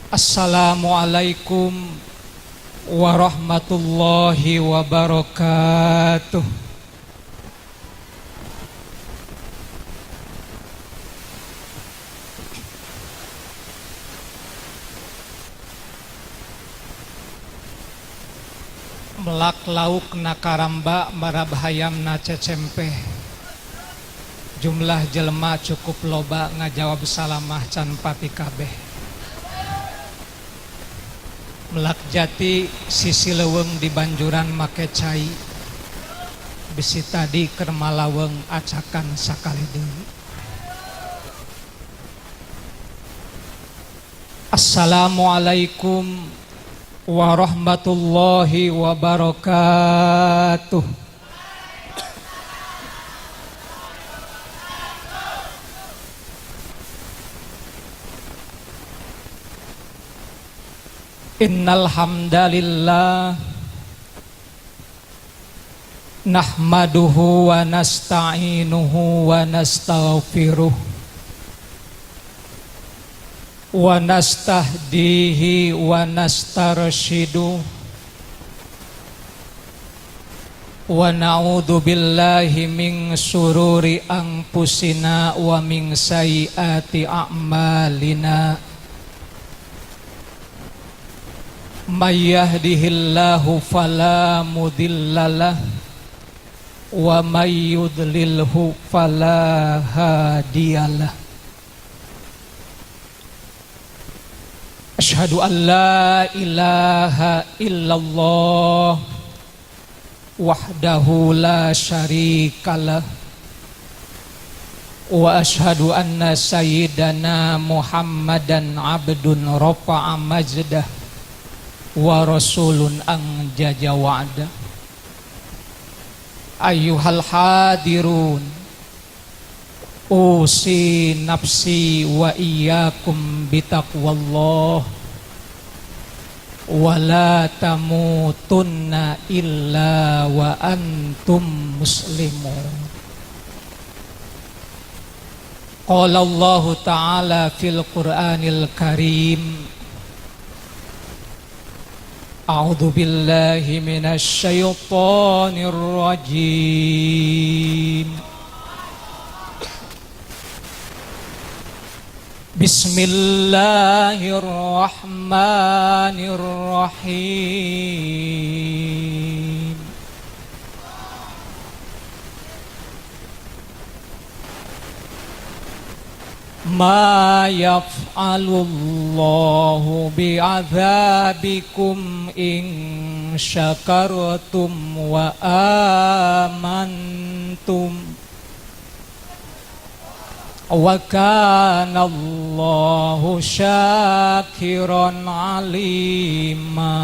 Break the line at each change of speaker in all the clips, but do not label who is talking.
Assalamualaikum warahmatullahi wabarakatuh. Melak lauk na karamba marab hayam na cecempeh. Jumlah jelema cukup loba ngajawab salamah can pati kabeh. Melak jati sisi leuweung di banjuran make cai. Bisi tadi keur malaweng acakan sakali deui. Assalamualaikum warahmatullahi wabarakatuh. Innal hamdalillah nahmaduhu wa nasta'inuhu wa nastaghfiruh wa nastahdihi wa nastarshiduh wa na'udzu billahi min sururi anfusina wa min sayyiati a'malina. May yahdihillahu fala mudhillalah wa may yudlilhu fala hadiyalah. Asyhadu an la ilaha illallah wahdahu la syarikalah wa asyhadu anna sayyidana Muhammadan abdun rafa'a majdah wa rasulun anjaja wa'da. Ayyuhal hadirun, usi nafsi wa iyyakum bitaqwallah wa la tamutunna illa wa antum muslimun. Qala Allahu ta'ala fil Qur'anil Karim, a'udzu billahi minasy syaithanir rajim. Bismillahirrahmanirrahim. Ma yaf'alullahu bi'adzabikum in syakartum wa amantum wa kana Allahu syakiran alima.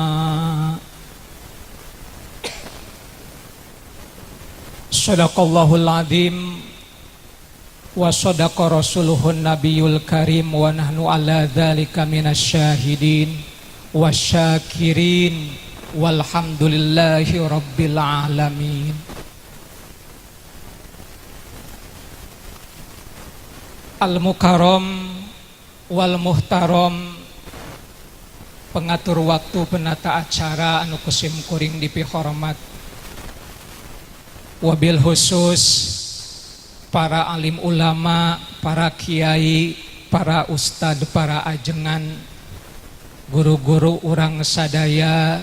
Shadaqallahul azim wa sadaqa rasuluhun nabiyul karim wa nahnu ala dzalika minasyahidin wasyakirin walhamdulillahi rabbil alamin. Al-mukarram wal muhtaram, pengatur waktu penata acara anu kusim kuring dipihormat, wabil khusus para alim ulama, para kiai, para ustad, para ajengan, guru-guru urang sadaya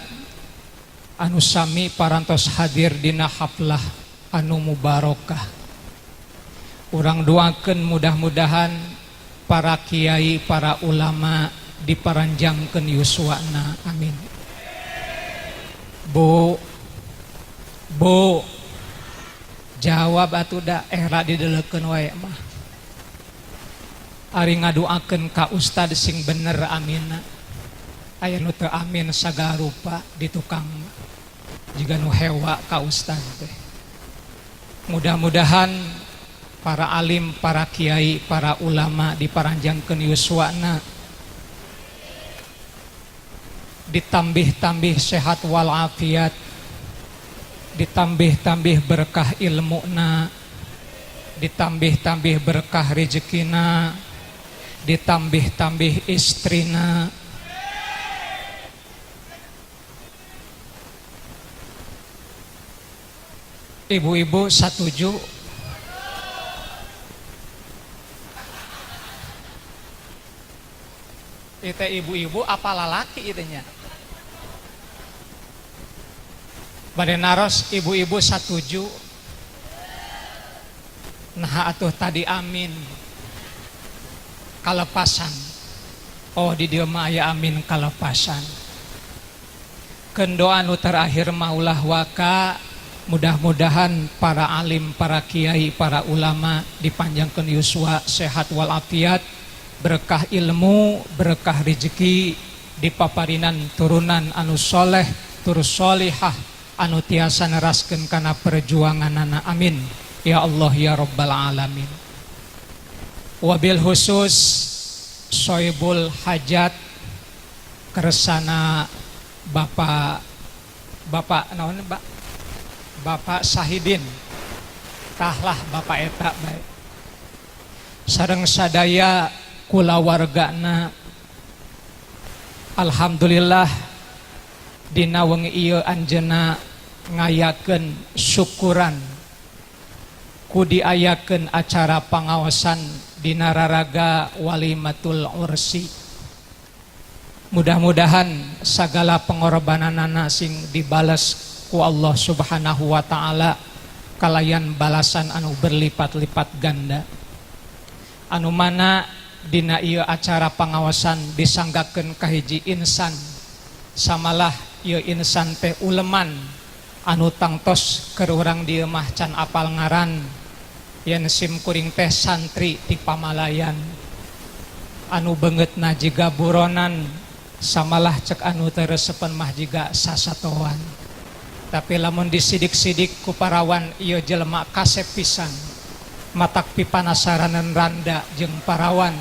anu sami parantos hadir dina haflah anu mubarokah. Urang doakeun mudah-mudahan para kiai, para ulama diparanjangkeun yuswana. Amin. Bu, bu, jawab atuh da era dideleukeun wae mah. Ari ngadoakeun ka ustad sing bener aminna. Aya nu teu amin sagala rupa di tukang mah. Jiga nu hewa ka ustad teh. Mudah-mudahan para alim, para kiai, para ulama diparanjangkeun yuswana, ditambih-tambih sehat walafiat, ditambih-tambih berkah ilmuna, ditambih-tambih berkah rezekina, ditambih-tambih istrina, Ibu-ibu satuju? Itu ibu-ibu apa lalaki itu nya? Bade naros, ibu-ibu satuju? Nah, atuh tadi amin kalepasan. Oh, di dieu mah aya amin kalepasan. Keun doa nu terakhir maulah waka, mudah-mudahan para alim, para kiai, para ulama dipanjangkan yuswa, sehat walafiat, berkah ilmu, berkah rezeki, dipaparinan turunan anu soleh tur solihah anu tiasa neraskeun kana perjuanganana. Amin ya Allah ya Rabbal alamin. Wabil khusus Sohibul Hajat kersana Bapak, Bapak naon, Pak? Bapak Sahidin, tahlah Bapak eta bae, sareng sadaya kulawargana. Alhamdulillah, dina wengi ieu anjeunna ngayakeun syukuran ku diayakeun acara pangaosan dina raraga walimatul ursi. Mudah-mudahan segala pengorbananana sing dibales ku Allah Subhanahu wa taala kalayan balasan anu berlipat-lipat ganda, anu mana dina ieu acara pangaosan disanggakeun ka hiji insan, samalah ieu insan teh uleman anu tangtos keur urang dieu mah can apal ngaran, yen sim kuring teh santri di Pamalayan anu beungeutna jiga buronan, samalah cek anu teu resepen mah jiga sasatoan, tapi lamun disidik-sidik ku parawan ieu jelema kasep pisan, matak pipanasaranan randa jeung parawan,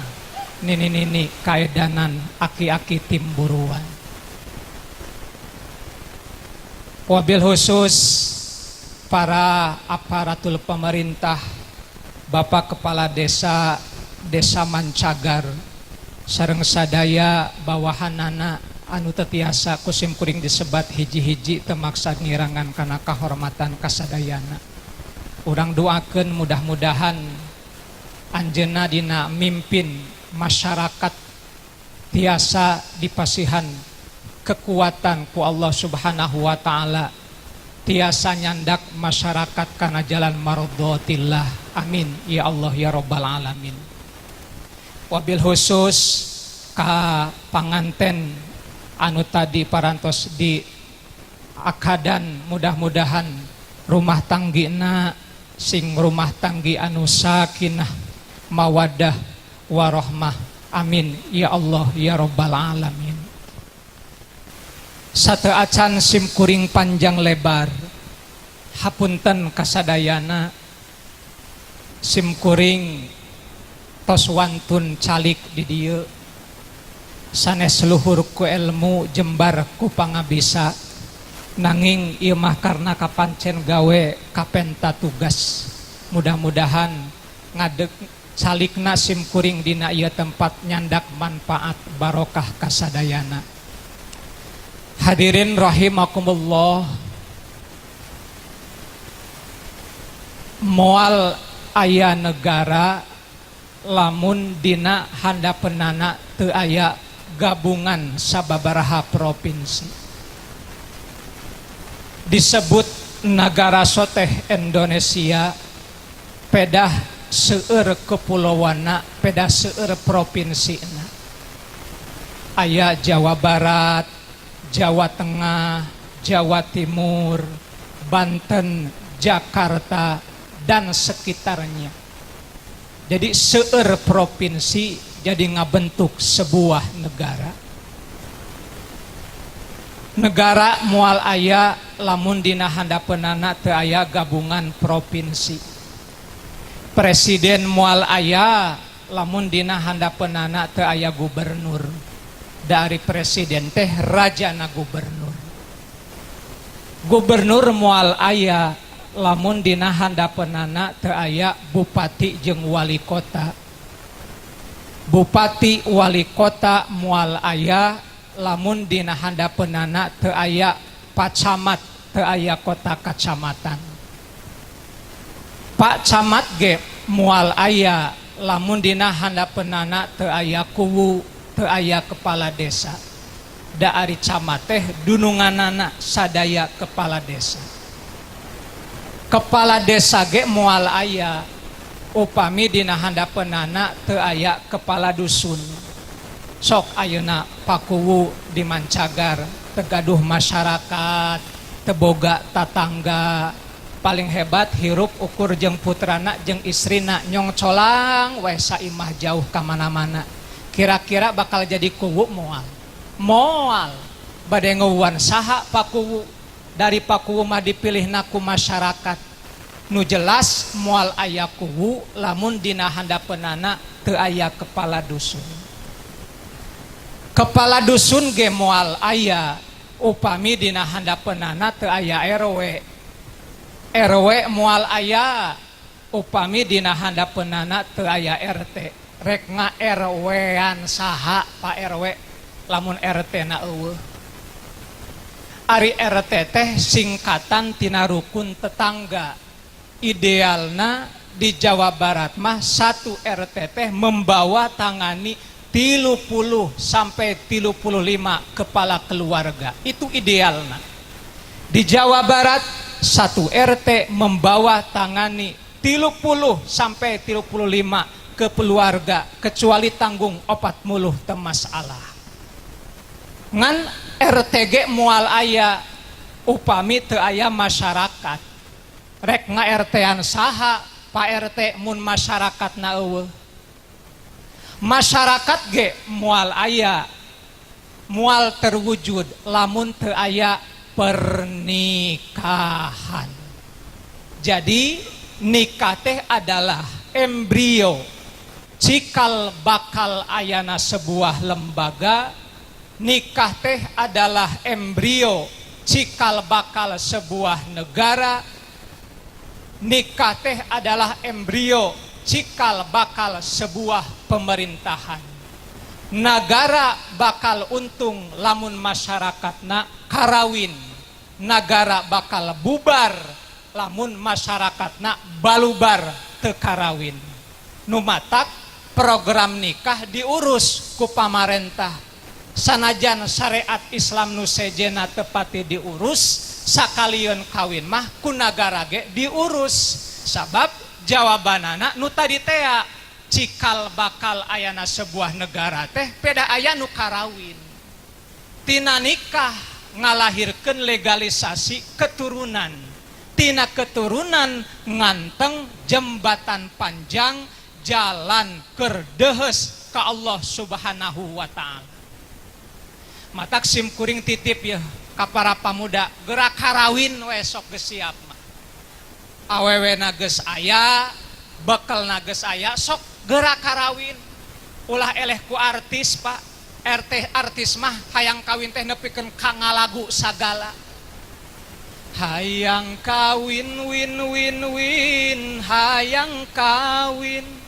nini-nini kaedanan, aki-aki timburuan. Wabil khusus para aparatul pemerintah, Bapak Kepala Desa Desa Mancagar sareng sadaya bawahanana anu teu tiasa ku sim kuring disebat hiji-hiji, teu maksad ngirangan kana kahormatan kasadayana. Urang doakeun mudah-mudahan anjeunna dina mimpin masyarakat tiasa dipasihan kekuatan ku Allah Subhanahu wa taala, tiasa nyandak masyarakat kana jalan mardhatillah. Amin ya Allah ya Rabbal alamin. Wabil khusus ka panganten anu tadi parantos di akadan, mudah-mudahan rumah tanggina sing rumah tanggi anu sakinah, mawadah, warohmah. Amin ya Allah ya Rabbal alamin. Sateuacan sim kuring panjang lebar, hapunten kasadayana, sim kuring tos wantun calik di dieu, sanes luhur ku ilmu, jembar ku pangabisa, nanging ieu mah karena kapancen gawe kapenta tugas. Mudah-mudahan ngadeg calikna sim kuring dina ieu tempat nyandak manfaat barokah kasadayana. Hadirin rahimakumullah, moal aya negara lamun dina handapeunana teu aya gabungan sababaraha provinsi. Disebut nagara soteh Indonesia, pedah seueur kepulauanna, pedah seueur provinsina. Aya Jawa Barat, Jawa Tengah, Jawa Timur, Banten, Jakarta, dan sekitarnya. Jadi seueur provinsi jadi ngabentuk sebuah negara. Negara moal aya lamun dina handapeunana teu aya gabungan provinsi. Presiden moal aya lamun dina handapeunana teu aya gubernur. Dari presiden teh rajana gubernur. Gubernur moal aya lamun dina handapeunana teu aya bupati jeung wali kota. Bupati wali kota moal aya lamun dina handapeunana teu aya pacamat, teu aya kota kacamatan. Pak Camat ge moal aya lamun dina handapeunana teu aya kuwu, teu aya kepala desa. Da ari camat teh dununganana sadaya kepala desa. Kepala desa ge moal aya upami dina handapeunana teu aya kepala dusun. Sok ayeuna pakuwu di Mancagar teu gaduh masyarakat, teu boga tatangga, paling hebat hirup ukur jeung putrana jeung istrina nyongcolang we saimah jauh ka mana-mana. Kira-kira bakal jadi kuwu moal? Moal. Bade ngeuwan saha pakuwu? Dari pakuwu mah dipilihna ku masyarakat. Nu jelas moal aya kuwu lamun dina handapeunana teu aya kepala dusun. Kepala dusun ge moal aya upami dina handapeunana teu aya RW. RW moal aya upami dina handapeunana teu aya RT. Rek nga RW-an saha Pak RW lamun RT na eueuh. Ari RT teh singkatan tina rukun tetangga. Idealna di Jawa Barat mah satu RT teh membawa tangani 30 sampai 35 kepala keluarga. Itu idealna. Di Jawa Barat satu RT membawa tangani 30 sampai 35 ke keluarga, kecuali tanggung 40 teu masalah. Ngan RT ge moal aya upami teu aya masyarakat. Rek nga RT-an saha Pak RT mun masyarakatna eueuh. Masyarakat ge moal aya, moal terwujud lamun teu aya pernikahan. Jadi nikah teh adalah embrio cikal bakal ayana sebuah lembaga. Nikah teh adalah embrio cikal bakal sebuah negara. Nikah teh adalah embrio cikal bakal sebuah pemerintahan. Nagara bakal untung lamun masyarakatna karawin. Nagara bakal bubar lamun masyarakatna balubar teu karawin. Nu matak program nikah diurus ku pamarentah. Sanajan syariat Islam nu sejena tepati diurus, sakalieun kawin mah ku nagara ge diurus. Sabab jawabanana nu tadi tea cikal bakal ayana sebuah negara teh peda aya nu karawin. Tina nikah ngalahirkeun legalisasi keturunan. Tina keturunan nganteng jembatan panjang jalan keur dehes ka Allah Subhanahu wa taala. Matak sim kuring titip ya ka para pamuda, gerak karawin we sok geus siap mah. Awewena geus aya, bekelna geus aya, sok gerak karawin. Ulah eleh ku artis, Pak. RT artis mah hayang kawin teh nepikeun ka ngalagu sagala. Hayang kawin win win win, hayang kawin.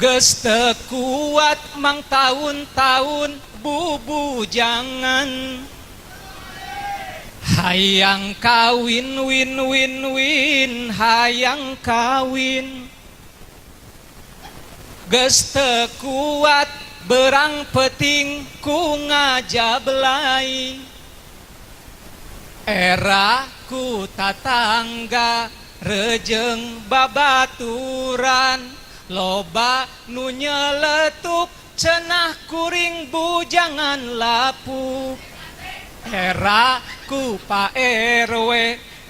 Geus teu kuat mang taun-taun bubujangan. Hayang kawin win win win, hayang kawin. Geus teu kuat berang peting ku ngajablay. Era ku tatangga rejeng babaturan, loba nu nyeletuk cenah kuring bujangan lapuk. Era ku Pak RW,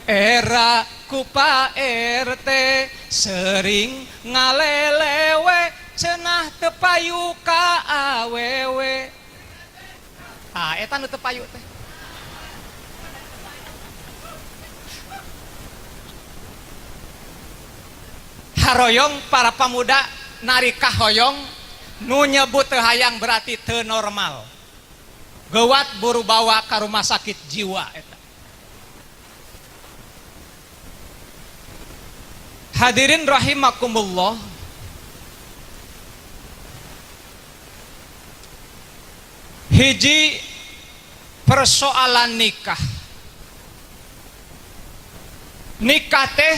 era ku Pak RT, sering ngalelewe cenah teu payu ka awewe. Ah, eta nu teu payu teh. Haroyong para pamuda narika hoyong nu nyebut teu hayang berarti teu normal. Gewat buru bawa ka rumah sakit jiwa eta. Hadirin rahimakumullah. Hiji, persoalan nikah. Nikah teh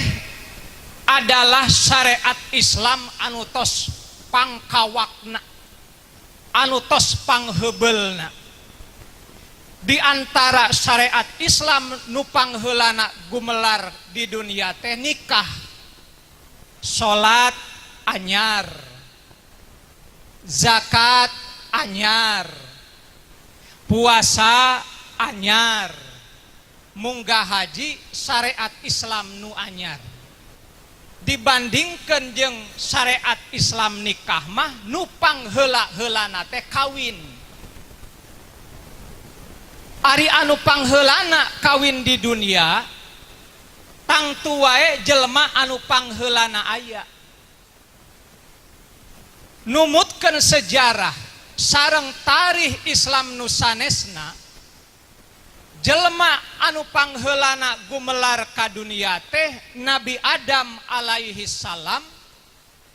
adalah syariat Islam anu tos pangkawakna, anu tos pangheubelna. Di antara syariat Islam nu pangheulana gumelar di dunia teh nikah. Salat anyar, zakat anyar, puasa anyar, munggah haji syariat Islam nu anyar. Dibandingkan jeung syariat Islam nikah mah nu pangheula-heulana teh kawin. Ari anu pangheulana kawin di dunia, tangtu wae jelema anu pangheulana aya. Numutkeun sejarah sareng tarikh Islam nu sanesna, jelema anu pangheulana gumelar ka dunia teh Nabi Adam alaihi salam.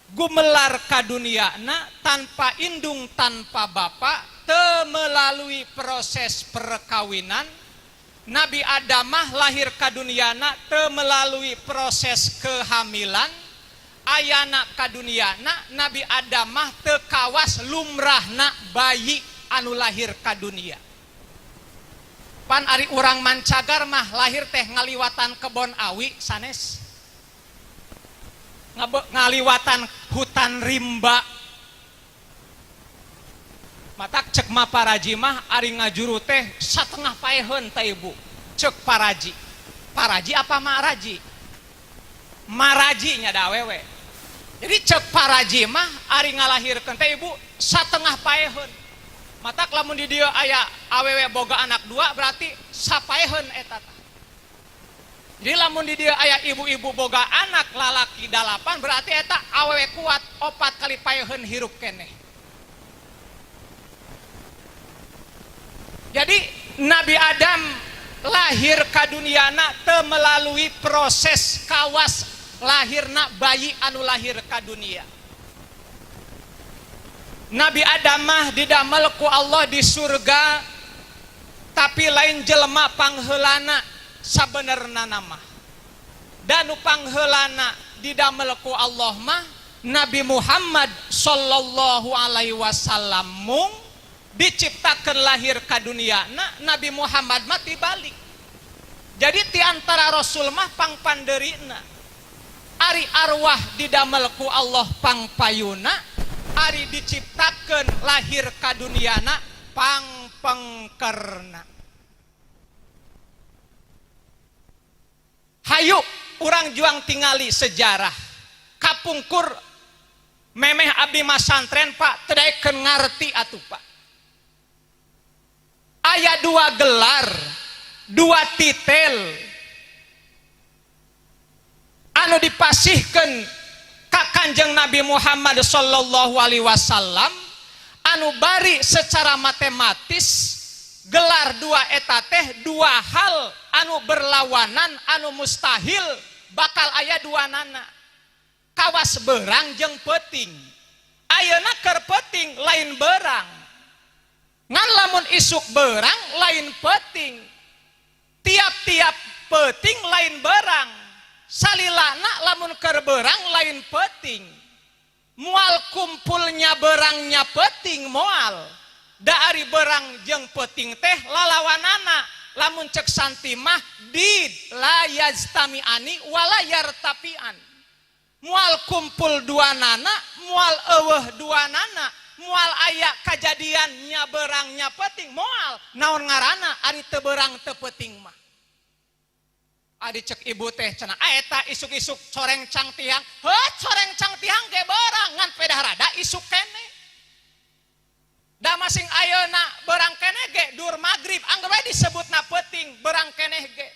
Gumelar ka duniana tanpa indung, tanpa bapak, teu melalui proses perkawinan. Nabi Adam mah lahir ka duniana teu melalui proses kehamilan. Ayana ka duniana Nabi Adam mah teu kawas lumrahna bayi anu lahir ka dunia. Pan ari urang mancagar mah lahir teh ngaliwatan kebon awi sanes, ngaliwatan hutan rimba. Matak cek ma paraji mah ari ngajuru teh satengah paeheun teh, Ibu. Cek paraji. Paraji apa maraji? Maraji nya da awewe. Jadi cek paraji mah ari ngalahirkeun teh, Ibu, satengah paeheun. Matak lamun di dieu aya awewe boga anak dua, berarti sapaeheun eta tah. Jadi lamun di dieu aya ibu-ibu boga anak lalaki dalapan, berarti eta awewe kuat, 4 kali paeheun hirup keneh. Jadi Nabi Adam lahir ka duniana teu melalui proses kawas lahirna bayi anu lahir ka dunia. Nabi Adam mah didamel ku Allah di surga, tapi lain jelema pangheulana sabenerna mah. Dan nu pangheulana didamel ku Allah mah Nabi Muhammad sallallahu alaihi wasallam. Mung diciptakan lahir ka dunia na Nabi Muhammad mah tibalik. Jadi ti antara rasul mah pangpanderina. Ari arwah didamel ku Allah pangpayuna, ari diciptakan lahir ka duniana pangpengkerna. Hayu urang juang tingali sejarah. Kapungkur memeh abdi masantren, Pak, teu daekeun ngarti atuh, Pak. Aya dua gelar, dua titel anu dipasihkeun ka Kanjeng Nabi Muhammad sallallahu alaihi wasallam, anu bari secara matematis gelar dua eta teh dua hal anu berlawanan, anu mustahil bakal aya dua nana. Kawas berang jeung peuting. Ayeuna keur peuting lain berang. Ngan lamun isuk berang lain peuting. Tiap-tiap peuting lain berang. Salilana lamun keur berang lain peuting. Mual kumpulnya berangnya peuting moal. Da ari berang jeung peuting teh lalawanana. Lamun cek santi mah did la yajtami'ani wala yartafi'an. Mual kumpul dua nana, mual eueuh dua nana, mual aya kajadian nya berangnya peuting moal. Naon ngaranna ari teu berang teu peuting mah? Adi cek ibu teh cenah eta isuk-isuk coreng cang tiang. Heuh, coreng cang tiang ge berang ngan pedah rada isuk kene. Da masing ayeuna berang keneh ge dur magrib anggeur bae disebutna peuting berang keneh ge.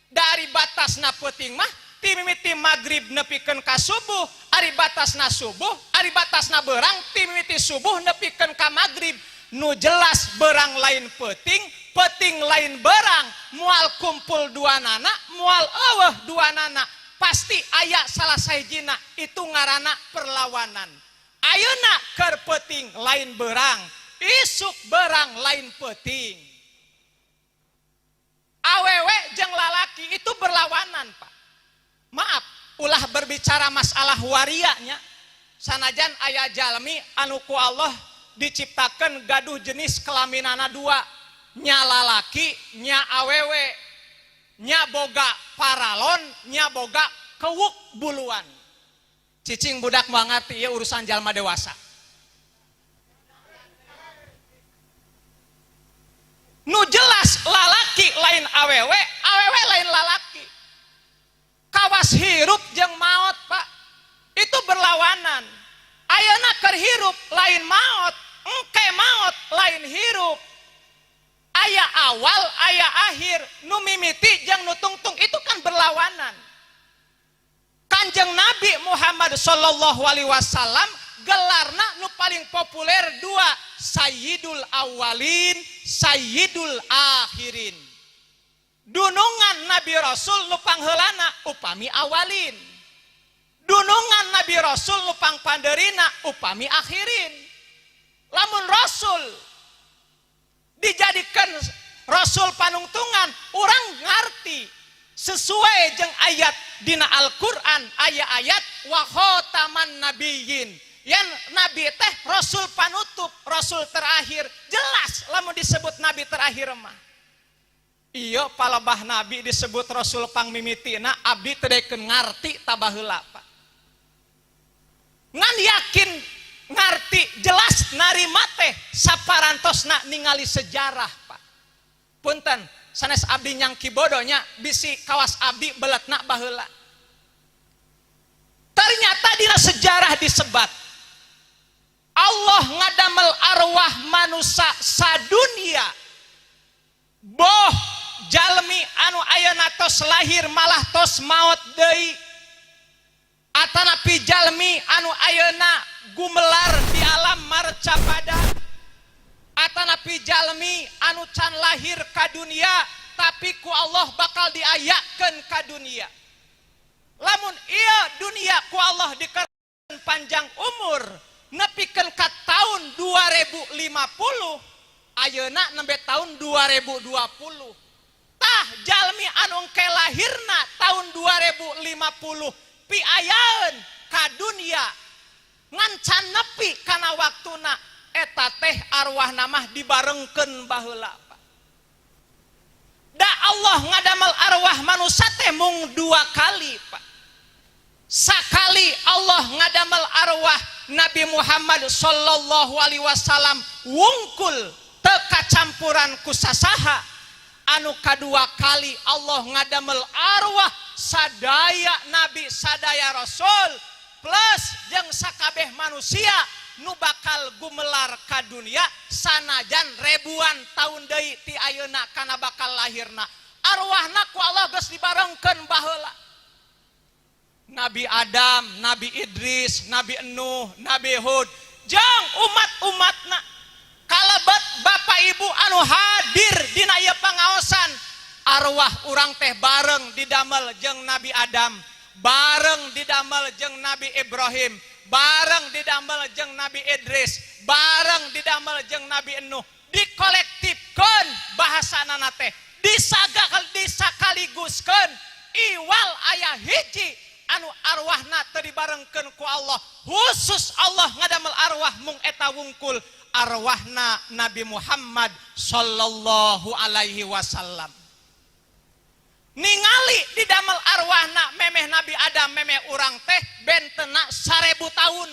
Dari batasna peuting mah ti mimiti magrib nepikeun ka subuh, ari batasna subuh, ari batasna berang ti mimiti subuh nepikeun ka magrib. Nu jelas berang lain peuting, peuting lain berang, mual kumpul dua nana, mual eueuh dua nana. Pasti aya salah sahijina, itu ngaranna perlawanan. Ayeuna keur peuting lain berang, Isuk berang lain peuting. Awewe jeung lalaki itu berlawanan, Pak. Maaf, ulah berbicara masalah warianya. Sanajan aya jalmi anu ku Allah diciptakan gaduh jenis kelaminana dua, nya lalaki nya awewe, nya boga paralon nya boga kewuk buluan. Cicing budak mau ngerti ya urusan jalma dewasa. Nu jelas lalaki lain awewe, awewe lain lalaki. Kawas hirup jeung maot, Pak, itu berlawanan. Ayeuna keur hirup lain maot, engke maot lain hirup. Aya awal, aya akhir, nu mimiti jeung nu tungtung itu kan berlawanan. Kanjeng Nabi Muhammad sallallahu alaihi wasallam gelarna nu paling populer dua, Sayyidul Awwalin, Sayyidul Akhirin. Dunungan Nabi Rasul nu pangheulana upami awalin. Dunungan Nabi Rasul nu pangpandeurina upami akhirin. Lamun Rasul dijadikan Rasul panungtungan, urang ngarti sesuai jeung ayat dina Al-Qur'an, ayat-ayat wa khataman nabiyyin. Yang nabi teh rasul panutup, rasul terakhir. Jelas lamun disebut nabi terakhir mah. Iya palebah nabi disebut rasul pangmimitina, abdi teu daekeun ngarti tabaheula, Pak. Ngan yakin ngarti jelas narima teh saparantosna ningali sejarah, Pak. Punten, sanes abdi nyangki bodohnya bisi kawas abdi beletna baheula. Ternyata dina sejarah disebat Allah ngadamel arwah manusia sadunia. Boh jalmi anu ayeuna tos lahir malah tos maot deui, atanapi jalmi anu ayeuna gumelar di alam marcapada, atanapi jalmi anu can lahir ka dunia tapi ku Allah bakal diayakeun ka dunia. Lamun ieu dunia ku Allah dikeun panjang umur nepikeun ka tahun 2050, ayeuna nembe tahun 2020. Tah jalmi anu engke lahirna tahun 2050 piayaeun ka dunia ngan can nepi kana waktuna, eta teh arwahna mah dibarengkeun baheula, Pak. Da Allah ngadamel arwah manusia teh mung dua kali, Pak. Sakali Allah ngadamel arwah Nabi Muhammad sallallahu alaihi wasallam wungkul teu kacampuran ku sasaha. Anu kadua kali Allah ngadamel arwah sadaya nabi sadaya rasul plus jeung sakabeh manusia nu bakal gumelar ka dunia sanajan ribuan tahun deui ti ayeuna kana bakal lahirna. Arwahna ku Allah geus dibarengkeun baheula. Nabi Adam, Nabi Idris, Nabi Nuh, Nabi Hud jeung umat-umatna. Kalebet Bapak Ibu anu hadir dina ieu pangaosan, arwah urang teh bareng didamel jeung Nabi Adam, bareng didamel jeung Nabi Ibrahim, bareng didamel jeung Nabi Idris, bareng didamel jeung Nabi Nuh. Dikolektifkeun bahasanana teh, disakaliguskeun iwal aya hiji anu arwahna teu dibarengkeun ku Allah. Khusus Allah ngadamel arwah mung eta wungkul, arwahna Nabi Muhammad sallallahu alaihi wasallam. Ningali didamel arwahna memeh Nabi Adam memeh urang teh bentena 1000 tahun.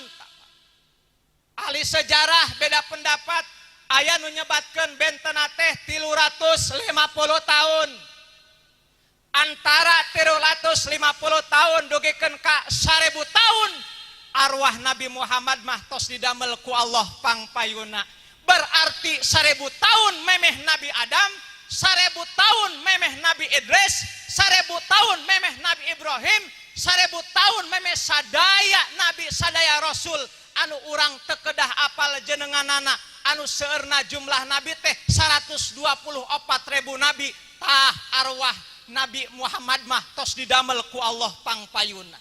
Ahli sejarah beda pendapat, aya nu nyebatkeun bentena teh 350 tahun. Antara 350 tahun dugikeun ka 1000 tahun arwah Nabi Muhammad mah tos didamel ku Allah pangpayuna. Berarti 1000 tahun memeh Nabi Adam, 1000 tahun memeh Nabi Idris, 1000 tahun memeh Nabi Ibrahim, 1000 tahun memeh sadaya Nabi sadaya Rasul anu urang teu kedah apal jenenganana, anu seueurna jumlah nabi teh 124.000 nabi. Tah arwah Nabi Muhammad mah tos didamel ku Allah pangpayuna.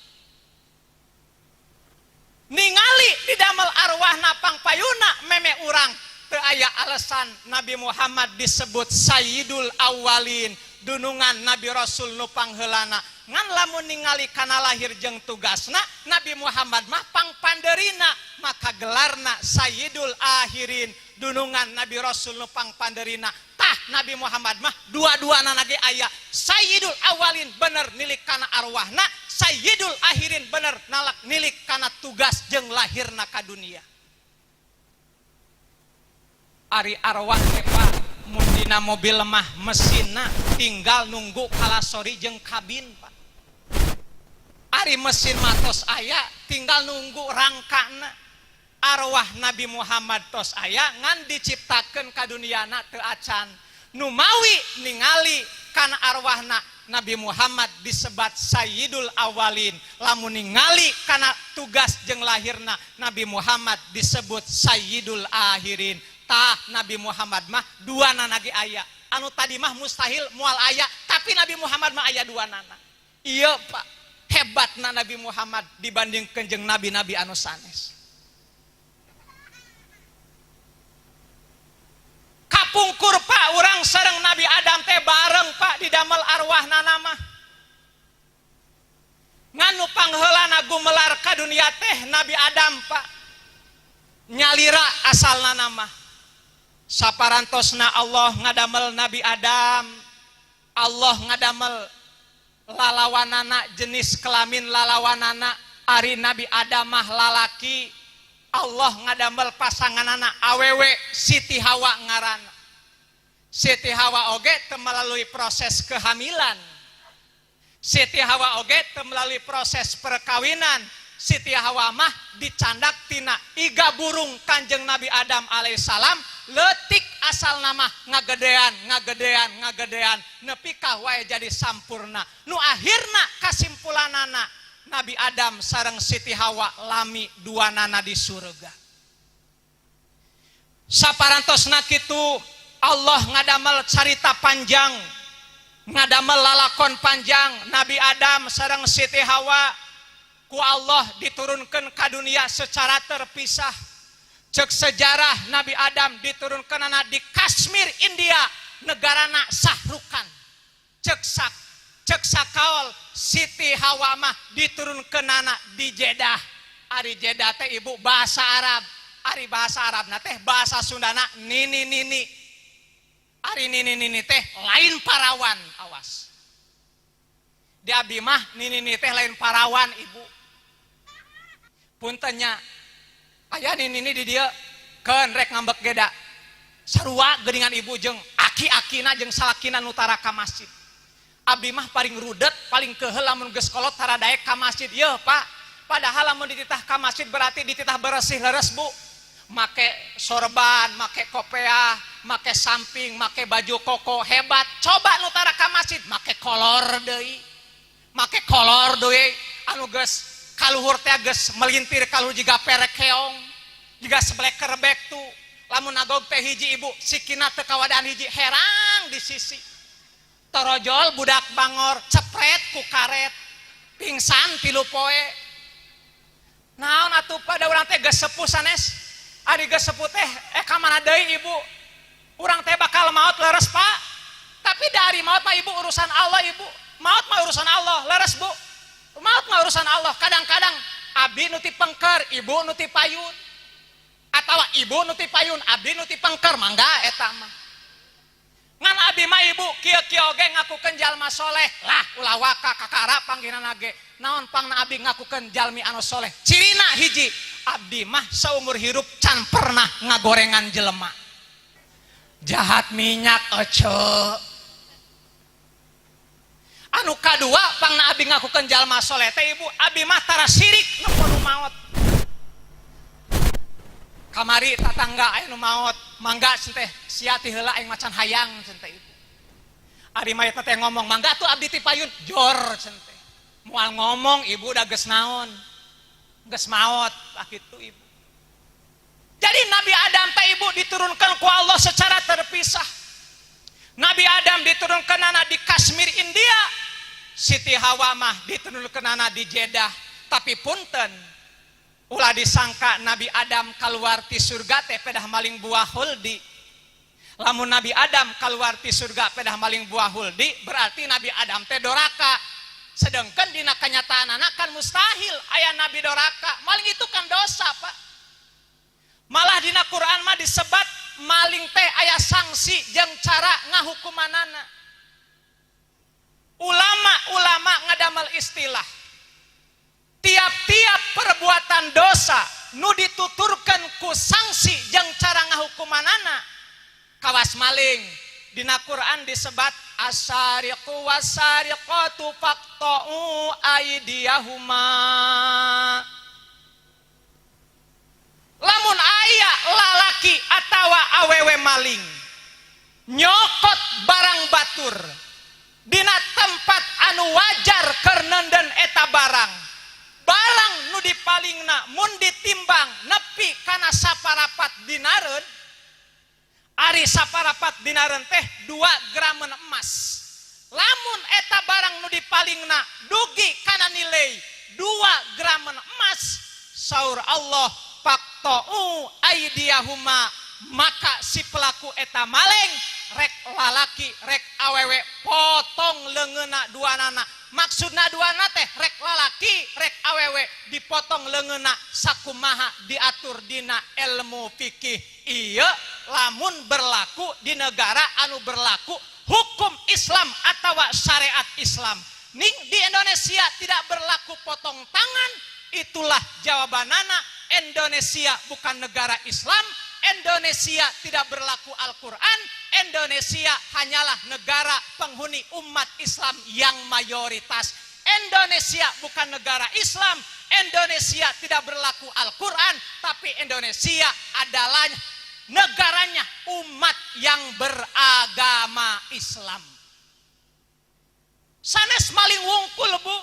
Ningali didamel arwahna pangpayuna memeh urang Teu aya alasan Nabi Muhammad disebut Sayyidul Awwalin, dunungan Nabi Rasul nu pangheulana. Ngan lamun ningali kana lahir jeung tugasna, Nabi Muhammad mah pangpanderina, maka gelarna Sayyidul Akhirin, dunungan Nabi Rasul nu pangpanderina. Tah, Nabi Muhammad mah dua-duana ge aya. Sayyidul Awalin bener nilik kana arwahna, Sayyidul Akhirin bener nalak nilik kana tugas jeung lahirna ka dunia. Ari arwah teh, Pak, mun dina mobil mah mesinna tinggal nunggu kalasori jeung kabin, Pak. Ari mesin mah tos aya, tinggal nunggu rangkana. Arwah Nabi Muhammad tos aya, ngan diciptakeun ka duniana teu acan. Numawi ningali kana arwahna, Nabi Muhammad disebat Sayyidul Awalin. Lamun ningali kana tugas jeung lahirna, Nabi Muhammad disebut Sayyidul Akhirin. Tah, Nabi Muhammad mah dua nana ge aya. Anu tadi mah mustahil moal aya, tapi Nabi Muhammad mah aya dua nana. Iya, Pak, hebatna Nabi Muhammad dibandingkeun jeung nabi-nabi anu sanes. Kapungkur, Pak, urang sareng Nabi Adam teh bareng, Pak, didamel arwahna mah. Ngan nu pangheulana gumelar ka dunia teh Nabi Adam, Pak. Nyalira asalna mah. Saparantosna Allah ngadamel Nabi Adam, Allah ngadamel lalawanana, jenis kelamin lalawanana. Ari Nabi Adam mah lalaki, Allah ngadamel pasanganana awewe, Siti Hawa ngaran. Siti Hawa oge teu melalui proses kehamilan, Siti Hawa oge teu melalui proses perkawinan. Siti Hawa mah dicandak tina iga burung Kanjeng Nabi Adam alaihissalam. Letik asal nama, ngagedean, ngagedean, ngagedean, nepi ka wae jadi sampurna. Nu akhirna kasimpulanana, Nabi Adam sareng Siti Hawa lami dua nana di surga. Saparantosna kitu, Allah ngadamel carita panjang, ngadamel lalakon panjang. Nabi Adam sareng Siti Hawa ku Allah diturunkan ke dunia secara terpisah. Cek sejarah, Nabi Adam diturunkan anak di Kashmir, India, negarana Sahrukan. Cek sakaol, Siti Hawa mah diturunkan anak di Jeddah. Ari Jeddah teh, Ibu, bahasa Arab. Ari bahasa Arab na teh bahasa Sundana nini nini. Ari nini nini teh lain parawan, awas. Di abdi mah nini nini teh lain parawan, Ibu. Punten nya, aya nini nini di dieu keun rek ngambek geda. Sarua geuningan Ibu jeung aki-akina jeung salakina nu tara ka masjid. Abdi mah paling rudet, paling keuheul lamun geus kolot tara daek ka masjid. Yeuh, Pak, padahal lamun dititah ka masjid berarti dititah beresih leres, Bu. Make sorban, make kopeah, make samping, make baju koko hebat. Coba nu tara ka masjid, make kolor deui. Make kolor deui anu geus kaluhur teh geus melintir kaluhur jiga perek keong, jiga seblek kerebek tuh. Lamun nagog teh hiji, Ibu, sikina teu kawadaan hiji, herang di sisi. Torojol budak bangor cepret ku karet, pingsan 3 poe. Naon atuh pada urang teh geus sepuh sanes. Ari geus sepuh teh ka mana deui, Ibu? Urang teh bakal maut leres, Pak. Tapi dari maut mah, Ibu, urusan Allah, Ibu. Maut mah urusan Allah, leres, Bu. Maut mah urusan Allah. Kadang-kadang abdi nu ti pengker, Ibu nu ti payun. Atau Ibu nu ti payun, abdi nu ti pengker, mangga eta mah. Ngan abdi mah, Ibu, kieu-kieu oge ngakukeun jalma soleh. Lah, ulah waka kakara panggilan ge. Naon pangna abdi ngakukeun jalmi anu soleh? Cirina hiji, abdi mah seumur hirup can pernah ngagorengan jelema. Jahat minyak ece. Anu kadua pangna abdi ngakukeun jalma soleh teh, Ibu, abdi mah tara sirik nempo nu maot. Kamari tatangga aya nu maot, mangga teh, sia ti heula, aing macan hayang cenah teh, Ibu. Ari mayatna teh ngomong, mangga tuh abdi ti payun, jor cenah teh. Moal ngomong, Ibu, udah geus naon? Geus maot, ah kitu, Ibu. Jadi Nabi Adam teh, Ibu, diturunkan ku Allah secara terpisah. Nabi Adam diturunkan anak di Kashmir, India. Siti Hawa mah diturunkan anak di Jeddah. Tapi punten, Ulah disangka Nabi Adam keluar ti surga teh pedah maling buah huldi. Lamun Nabi Adam keluar ti surga pedah maling buah huldi, berarti Nabi Adam teh doraka. Sedangkan dina kenyataan anak kan mustahil aya Nabi doraka. Maling itu kan dosa, Pak. Malah dina Quran mah disebat maling teh aya sanksi jeung cara ngahukumanana. Ulama-ulama ngadamel istilah, tiap-tiap perbuatan dosa nu dituturkan ku sanksi jeung cara ngahukumanana, kawas maling, dina Quran disebat as-sariqu was-sariqatu faqta'u aydiyahuma. Lamun aya lalaki atawa awewe maling nyokot barang batur dina tempat anu wajar keur nenden eta barang, barang nu dipalingna mun ditimbang nepi kana saparapat dinareun, ari saparapat dinareun teh 2 gramen emas, lamun eta barang nu dipalingna dugi kana nilai 2 gramen emas, saur Allah faqta'u aydiyahuma, maka si pelaku eta maleng, rek lalaki rek awewe, potong leungeunna duanana. Maksudna duana teh rek lalaki rek awewe dipotong leungeunna sakumaha diatur dina ilmu fikih. Iya, lamun berlaku di negara anu berlaku hukum Islam atau syariat Islam. Ning di Indonesia tidak berlaku potong tangan. Itulah jawabanana, Indonesia bukan negara Islam, Indonesia tidak berlaku Al-Quran, Indonesia hanyalah negara penghuni umat Islam yang mayoritas. Indonesia bukan negara Islam, Indonesia tidak berlaku Al-Quran, tapi Indonesia adalah negaranya umat yang beragama Islam. Sanes maling wungkul, Bu.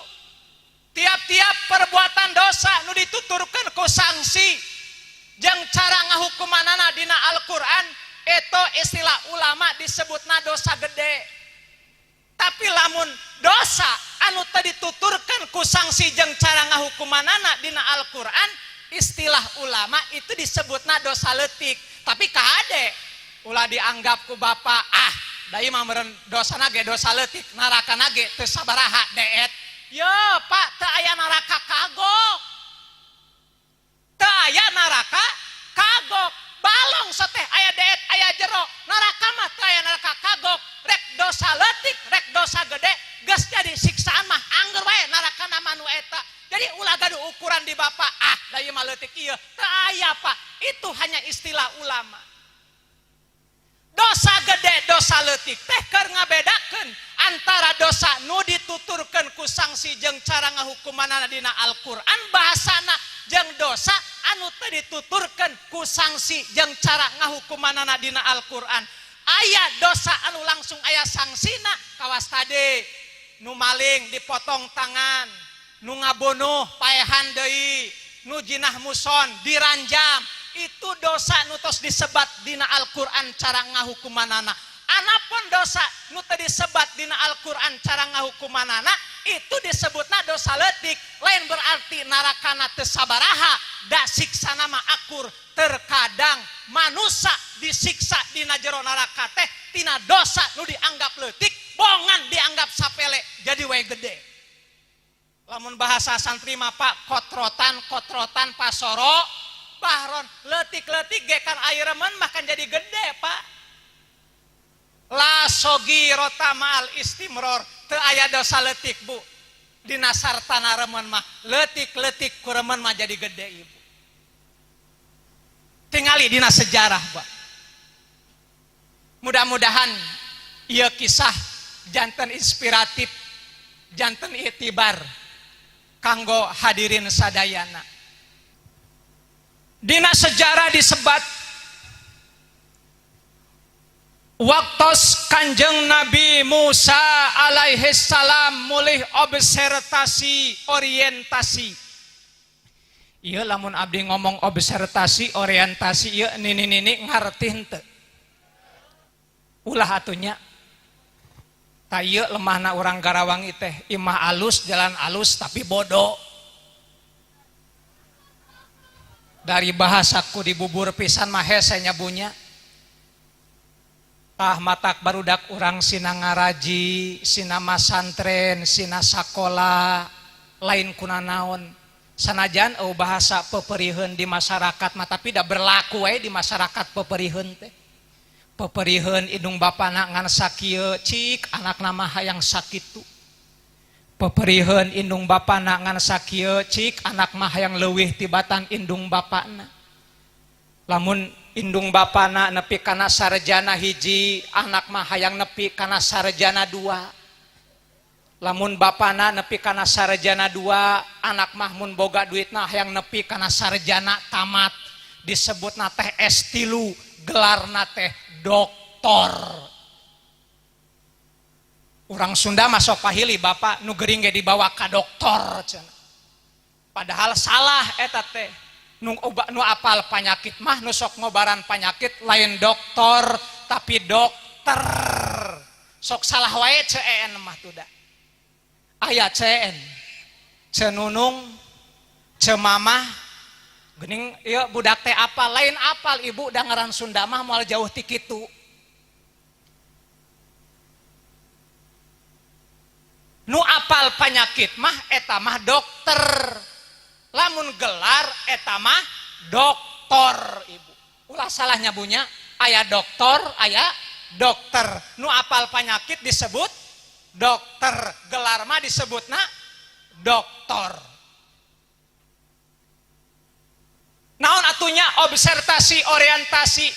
Tiap-tiap perbuatan dosa nu dituturkan ku sanksi jeung cara ngahukumanana dina Al-Quran, itu istilah ulama disebutna dosa gede. Tapi lamun dosa anu tadi dituturkan ku sanksi jeung cara ngahukumanana dina Al-Quran, istilah ulama itu disebutna dosa leutik. Tapi kade, ulah dianggap ku bapak, ah da mah meureun dosana ge dosa leutik, neraka ge teu sabaraha deet. Yo Pak, teu aya neraka kagok, teu aya neraka kagok. Balong seteh aya deet, aya jero. Neraka mah teu aya neraka kagok. Rek dosa leutik rek dosa gede, geus jadi siksaan mah angger wae neraka nama nu eta. Jadi ulah gaduh ukuran di bapak, ah da ieu mah leutik ieu. Teu aya, Pak, itu hanya istilah ulama. Dosa gede dosa leutik teh keur ngabedakeun antara dosa nu dituturkeun ku sanksi jeung cara ngahukumanana dina Al-Qur'an bahasana jeung dosa anu teu dituturkeun ku sanksi jeung cara ngahukumanana dina Al-Qur'an. Aya dosa anu langsung aya sangsina, kawas tadi nu maling dipotong tangan, nu ngabunuh paehan deui, nu jinah muson diranjam. Itu dosa nu tos disebat dina Al-Qur'an cara ngahukumanana. Anapun dosa nu teu disebat dina Al-Qur'an cara ngahukumanana, itu disebutna dosa leutik. Lain berarti narakana teu sabaraha, da siksana mah akur. Terkadang manusia disiksa dina jero neraka teh tina dosa nu dianggap leutik, bongan dianggap sapele jadi wae gede. Lamun bahasa santri mah, Pak, kotrotan kotrotan pasoro bahron, leutik-leutik ge kan air remen makan jadi gede, Pak. La shogirota ma'al istimror, teu aya dosa leutik, Bu. Dina sartana remen mah, leutik-leutik ku remen mah jadi gede, Ibu. Tingali dina sejarah, Pak. Mudah-mudahan ieu kisah janten inspiratif, janten itibar kanggo hadirin sadayana. Dina sejarah disebat waktos Kanjeng Nabi Musa alaihi salam mulih observasi orientasi. Iya, lamun abdi ngomong observasi orientasi, iya nini nini ngarti henteu? Ulah atuh nya. Ta ieu lemahna urang Garawang teh, imah alus, jalan alus, tapi bodoh. Dari bahasaku dibubur pisan mah hese nyabunya. Tah matak barudak urang sina ngaraji, sina masantren, sina sakola, lain kunanaon. Sanajan eueuh bahasa peperiheun di masyarakat mah tapi da berlaku we di masyarakat peperiheun teh. Peperiheun indung bapana ngan sakieu, cik anakna mah hayang sakitu. Peperiheun indung bapana ngan sakieu, cik anak mah hayang leuwih tibatan indung bapana. Lamun indung bapana nepi kana sarjana hiji, anak mah hayang nepi kana sarjana dua. Lamun bapana nepi kana sarjana dua, anak mah mun boga duitna hayang nepi kana sarjana tamat, disebutna teh S3, gelarna teh doktor. Urang Sunda mah sok pahili bapak nu gering ge dibawa ka doktor cenah. Padahal salah eta teh. Nu nu apal panyakit mah nu sok ngobaran panyakit lain doktor tapi dokter. Sok salah wae CN mah tuda. Aya CN. Cenunung, cemamah, geuning ieu budak teh apal, lain apal ibu da ngaran Sunda mah moal jauh ti kitu. Nu apal panyakit mah eta mah dokter. Lamun gelar eta mah doktor ibu. Ulah salah nyabunya, aya doktor, aya dokter. Nu apal panyakit disebut dokter, gelar mah disebutna doktor. Naon atunya observasi orientasi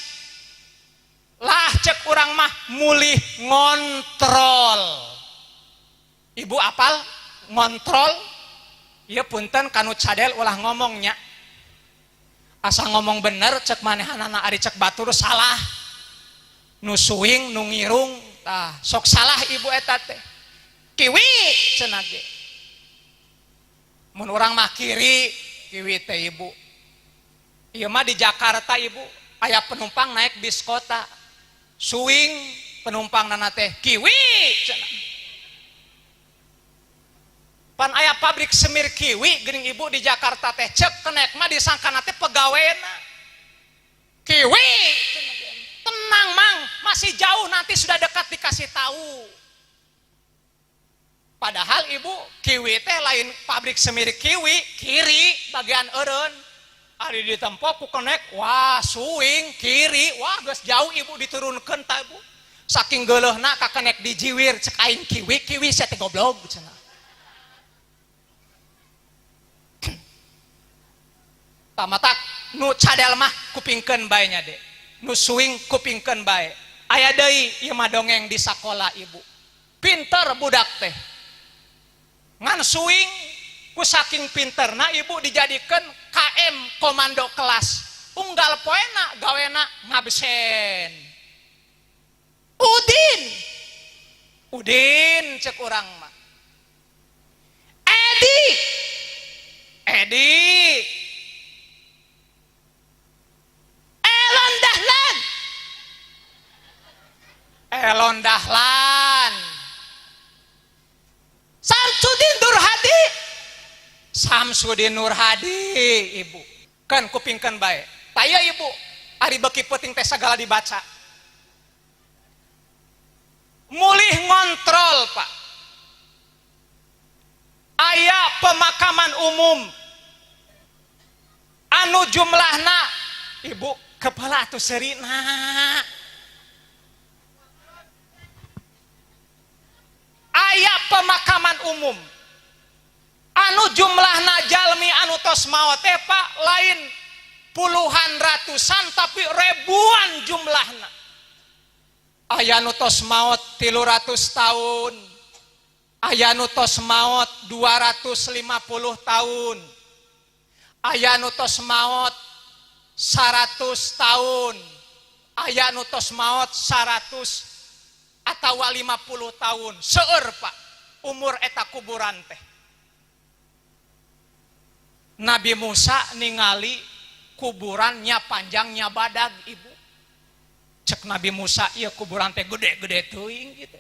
lah cek urang mah mulih ngontrol. Ibu apal ngontrol? Ieu punten kanu cadel ulah ngomongnya. Asa ngomong bener cek manehanana ari cek batur salah. Nu suing nu ngirung tah sok salah ibu eta teh. Kiwi cenah ge. Mun urang mah kiri, kiwi teh ibu. Ieu mah di Jakarta ibu, aya penumpang naik bis kota. Suing penumpang nana teh kiwi cenah. Pan aya pabrik semir kiwi geuning ibu di Jakarta teh cek kenek mah disangkana teh pegawena. Kiwi tenang mang, masih jauh nanti sudah dekat dikasih tahu. Padahal ibu kiwi teh lain pabrik semir kiwi, kiri bagian eureun. Ari ditempo ku kenek, wah suing kiri, wah geus jauh ibu diturunkeun ta ibu. Saking geuleuhna ka kenek dijiwir cek aing kiwi, kiwi sia teh goblok cenah. Tamatak nu cadel mah kupingkeun bae nya de. Nu suing kupingkeun bae. Aya deui ieu mah dongeng di sakola ibu. Pinter budak teh. Ngan suing ku saking pinterna ibu dijadikeun KM komando kelas. Unggal poena gawena ngabsen. Udin. Udin cek urang mah. Edi. Edi. Elon Dahlan. Elon Dahlan. Samsudin Nurhadi. Samsudin Nurhadi ibu. Kan kupingkeun bae. Taya ibu, ari beuki peuting teh sagala dibaca. Mulih ngontrol, Pak. Aya pemakaman umum anu jumlahna ibu kepala atau serina. Aya pemakaman umum anu jumlahna jalmi anu tos maot teh Pak lain puluhan ratusan tapi ribuan jumlahna. Aya nu tos maot 300 tahun, aya nu tos maot 250 tahun, aya nu tos maot 100 tahun, aya nu tos maot 100 atau 50 tahun. Seueur Pak umur eta kuburan teh. Nabi Musa ningali kuburannya panjangnya badag ibu. Cek Nabi Musa ieu kuburan teh gede-gede teuing gitu.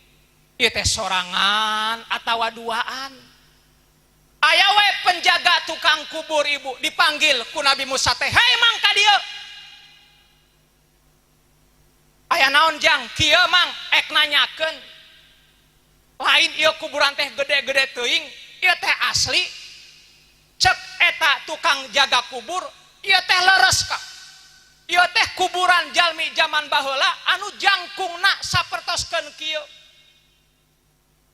Ieu teh sorangan atawa duaan. Aya we penjaga tukang kubur ibu dipanggil ku Nabi Musa teh, "Hei mang ka dieu." Aya naon jang? Kieu mang ek nanyakeun. Lain ieu kuburan teh gede-gede teuing, ieu teh asli. Cek eta tukang jaga kubur, ieu teh leres ka. Ieu teh kuburan jalmi zaman baheula anu jangkungna sapertoskeun kieu.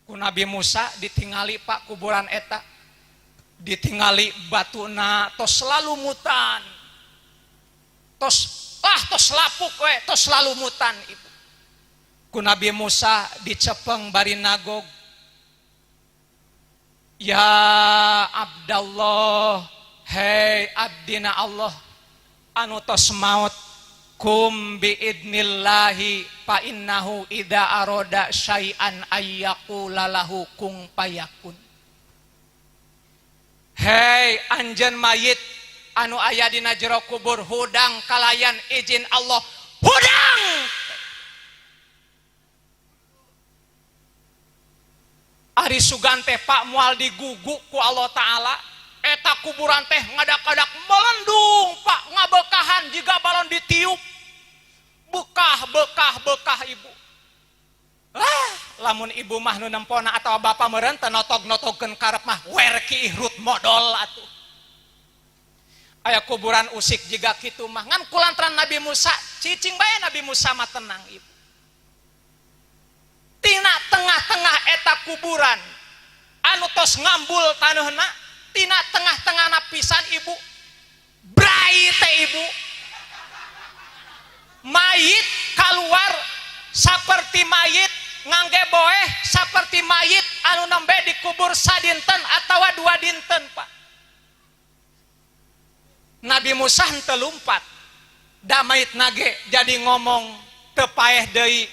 Ku Nabi Musa ditingali pak kuburan eta. Ditingali batuna tos selalu mutan. Tos lah tos lapuk we, tos selalu mutan ibu. Ku Nabi Musa dicepeng bari nagog. Ya Abdallah, hei abdina Allah anu tos maut, kum biidnillahi fa innahu idza arada syai'an ayyaqula lahu kun fayakun. Hei anjeun mayit anu aya dina jero kubur, hudang kalayan izin Allah, hudang. Ari sugan teh pak moal digugu ku Allah Ta'ala. Eta kuburan teh ngadak-ngadak melendung pak, ngabekahan jiga balon ditiup, bekah bekah bekah ibu. Lah lamun ibu mah nu nempona atau bapak meureun teu notog-notogkeun karep mah wer ki ihrut modol atuh. Aya kuburan usik jiga kitu mah ngan kulantaran Nabi Musa cicing bae Nabi Musa mah tenang ibu. Tina tengah-tengah eta kuburan anu tos ngambul taneuhna, tina tengah-tengahna pisan ibu, brai teh ibu, mayit keluar saperti mayit ngangge boeh saperti mayit anu nembe dikubur sadinten atawa dua dinten pak. Nabi Musa henteu lumpat, da mayit nage jadi ngomong teu paeh deui,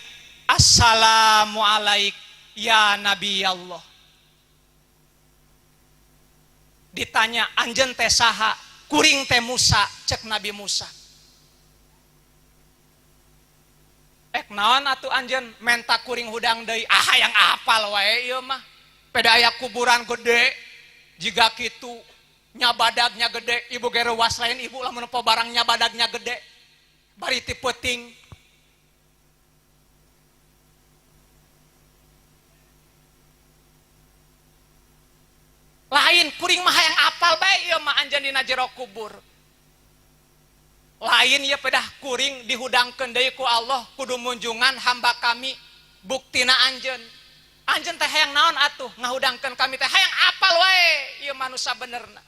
assalamualaikum ya Nabi Allah. Ditanya anjeun teh saha? Kuring teh Musa, cek Nabi Musa. Ek naon atuh anjeun menta kuring hudang deui? Ah hayang apal wae ieu mah. Peda aya kuburan gede jiga kitu, nyabadagnya gede, ibu ge reuas lain ibu lamun nempo barang nyabadagnya gede. Bari ti peuting. Lain kuring mah hayang apal bae ieu mah anjeun dina jero kubur. Lain ieu pedah kuring dihudangkeun deui ku Allah kudu munjungan hamba kami buktina anjeun. Anjeun teh hayang naon atuh ngahudangkeun kami teh hayang apal wae ieu manusa benerna.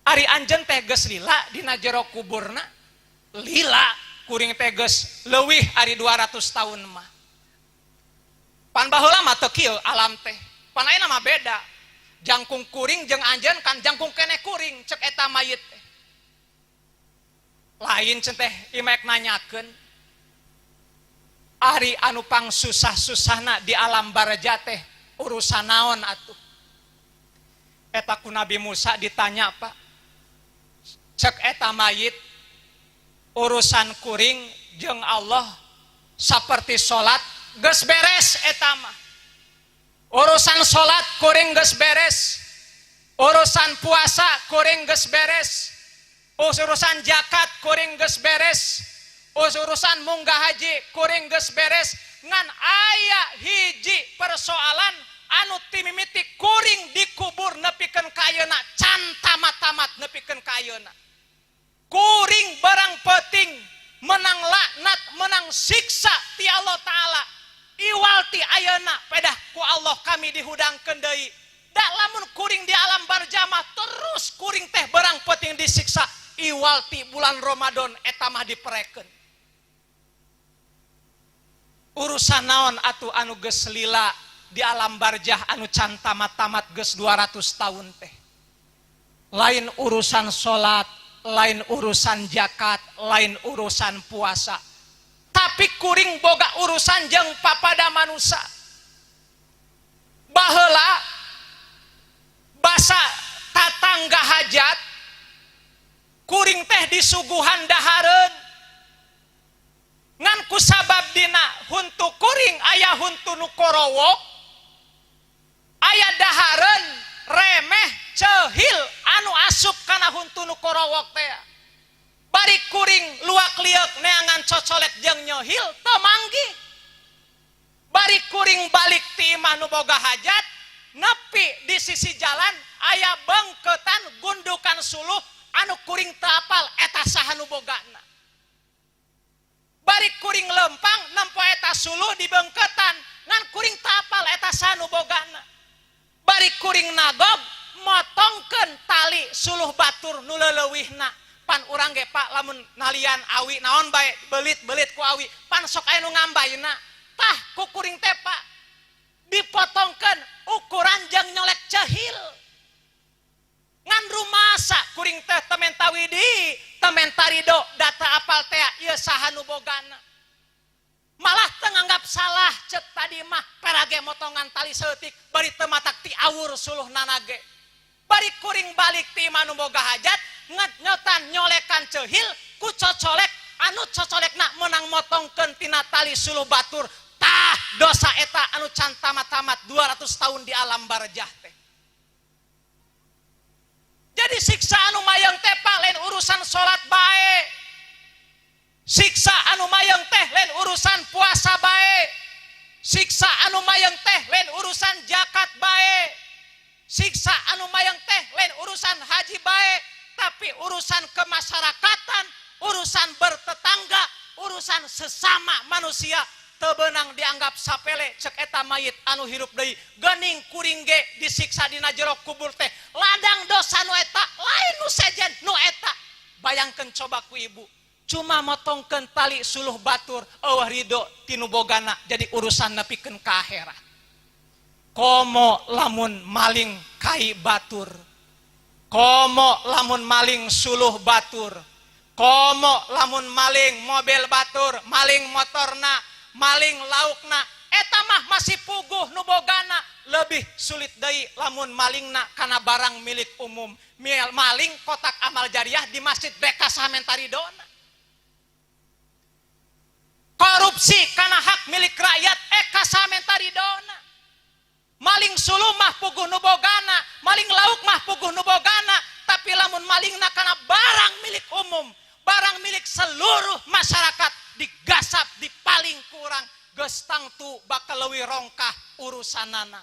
Ari anjeun teh geus lila dina jero kuburna, lila kuring teh geus leuwih ari 200 tahun mah. Pan baheula mah teu kieu alam teh. Pan ayeuna mah beda. Jangkung kuring jeung anjeun kan jangkung keneh kuring cek eta mayit teh. Lain cen teh imek nanyakeun ari anu pang susah-susahna di alam barja teh urusan naon atuh. Eta ku Nabi Musa ditanya pak, cek eta mayit urusan kuring jeung Allah saperti salat geus beres eta mah. Urusan salat kuring geus beres, urusan puasa kuring geus beres, urusan zakat kuring geus beres, urusan munggah haji kuring geus beres, ngan aya hiji persoalan anu timimiti kuring dikubur nepikeun ka ayeuna can tamat-tamat nepikeun ka ayeuna. Kuring barang penting menang laknat, menang siksa ti Allah Ta'ala. Iwal ti ayeuna pedah ku Allah kami dihudangkeun deui. Da lamun kuring di alam barjamah terus kuring teh barang penting disiksa. Iwal ti bulan Ramadan eta mah diperekeun. Urusan naon atuh anu geus lila di alam barjah anu can tamat-tamat geus 200 tahun teh. Lain urusan salat, lain urusan zakat, lain urusan puasa. Tapi kuring boga urusan jeung papada manusa. Baheula basa tatangga hajat kuring teh disuguhan dahareun. Ngan kusabab dina huntu kuring aya huntu nu korowok, aya dahareun asup kana huntu nu korowok teh. Bari kuring luak lieuk neangan cocolek jeung nyohil teu manggih. Bari kuring balik ti imah nu boga hajat, nepi di sisi jalan aya bengketan gundukan suluh anu kuring teu apal eta saha nu bogana. Bari kuring lempang nempo eta suluh di bengketan ngan kuring teu apal eta saha nu bogana. Bari kuring nagog motongkeun tali suluh batur nu leuleuwihna. Pan urang ge Pak lamun nalian awi naon bae belit-belit ku awi pan sok aya nu ngambayna. Tah ku kuring teh Pak dipotongkeun ukuran jeung nyolek cehil. Ngan rumasa kuring teh teu menta widi, teu menta rido, data apal teh ieu saha nu bogana. Malah teu nganggap salah cek tadi mah perage motongan tali saeutik bari teu matak ti awur suluh nanage. Bari kuring balik ti imah nu boga hajat nyotan nyolekan cehil ku cocolek anu cocolekna menang motongkeun tina tali suluh batur. Tah dosa eta anu can tamat-tamat 200 tahun di alam barjah teh. Jadi siksa anu mayang teh Pak lain urusan salat bae. Siksa anu mayang teh lain urusan puasa bae. Siksa anu mayang teh lain urusan zakat bae. Siksa anu mayang teh lain urusan haji bae, tapi urusan kemasyarakatan, urusan bertetangga, urusan sesama manusia teu beunang dianggap sapele cek eta mayit anu hirup deui. Geuning kuring ge disiksa dina jero kubur teh. Ladang dosa nu eta lain nu sejen nu eta. Bayangkeun coba ku ibu, cuma motongkeun tali suluh batur eueuh ridho ti nu bogana jadi urusan nepikeun ka akhirat. Komo lamun maling kai batur, komo lamun maling suluh batur, komo lamun maling mobil batur, maling motorna, maling laukna, eta mah masih puguh nu bogana. Lebih sulit deui lamun malingna kana barang milik umum. Maling kotak amal jariah di masjid beka samenta ridona. Korupsi kana hak milik rakyat eka samenta ridona. Maling suluh mah puguh nu bogana, maling lauk mah puguh nu bogana, tapi lamun malingna kana barang milik umum, barang milik seluruh masyarakat digasap, dipaling kurang, geus tangtu bakal leuwih rongkah urusanana.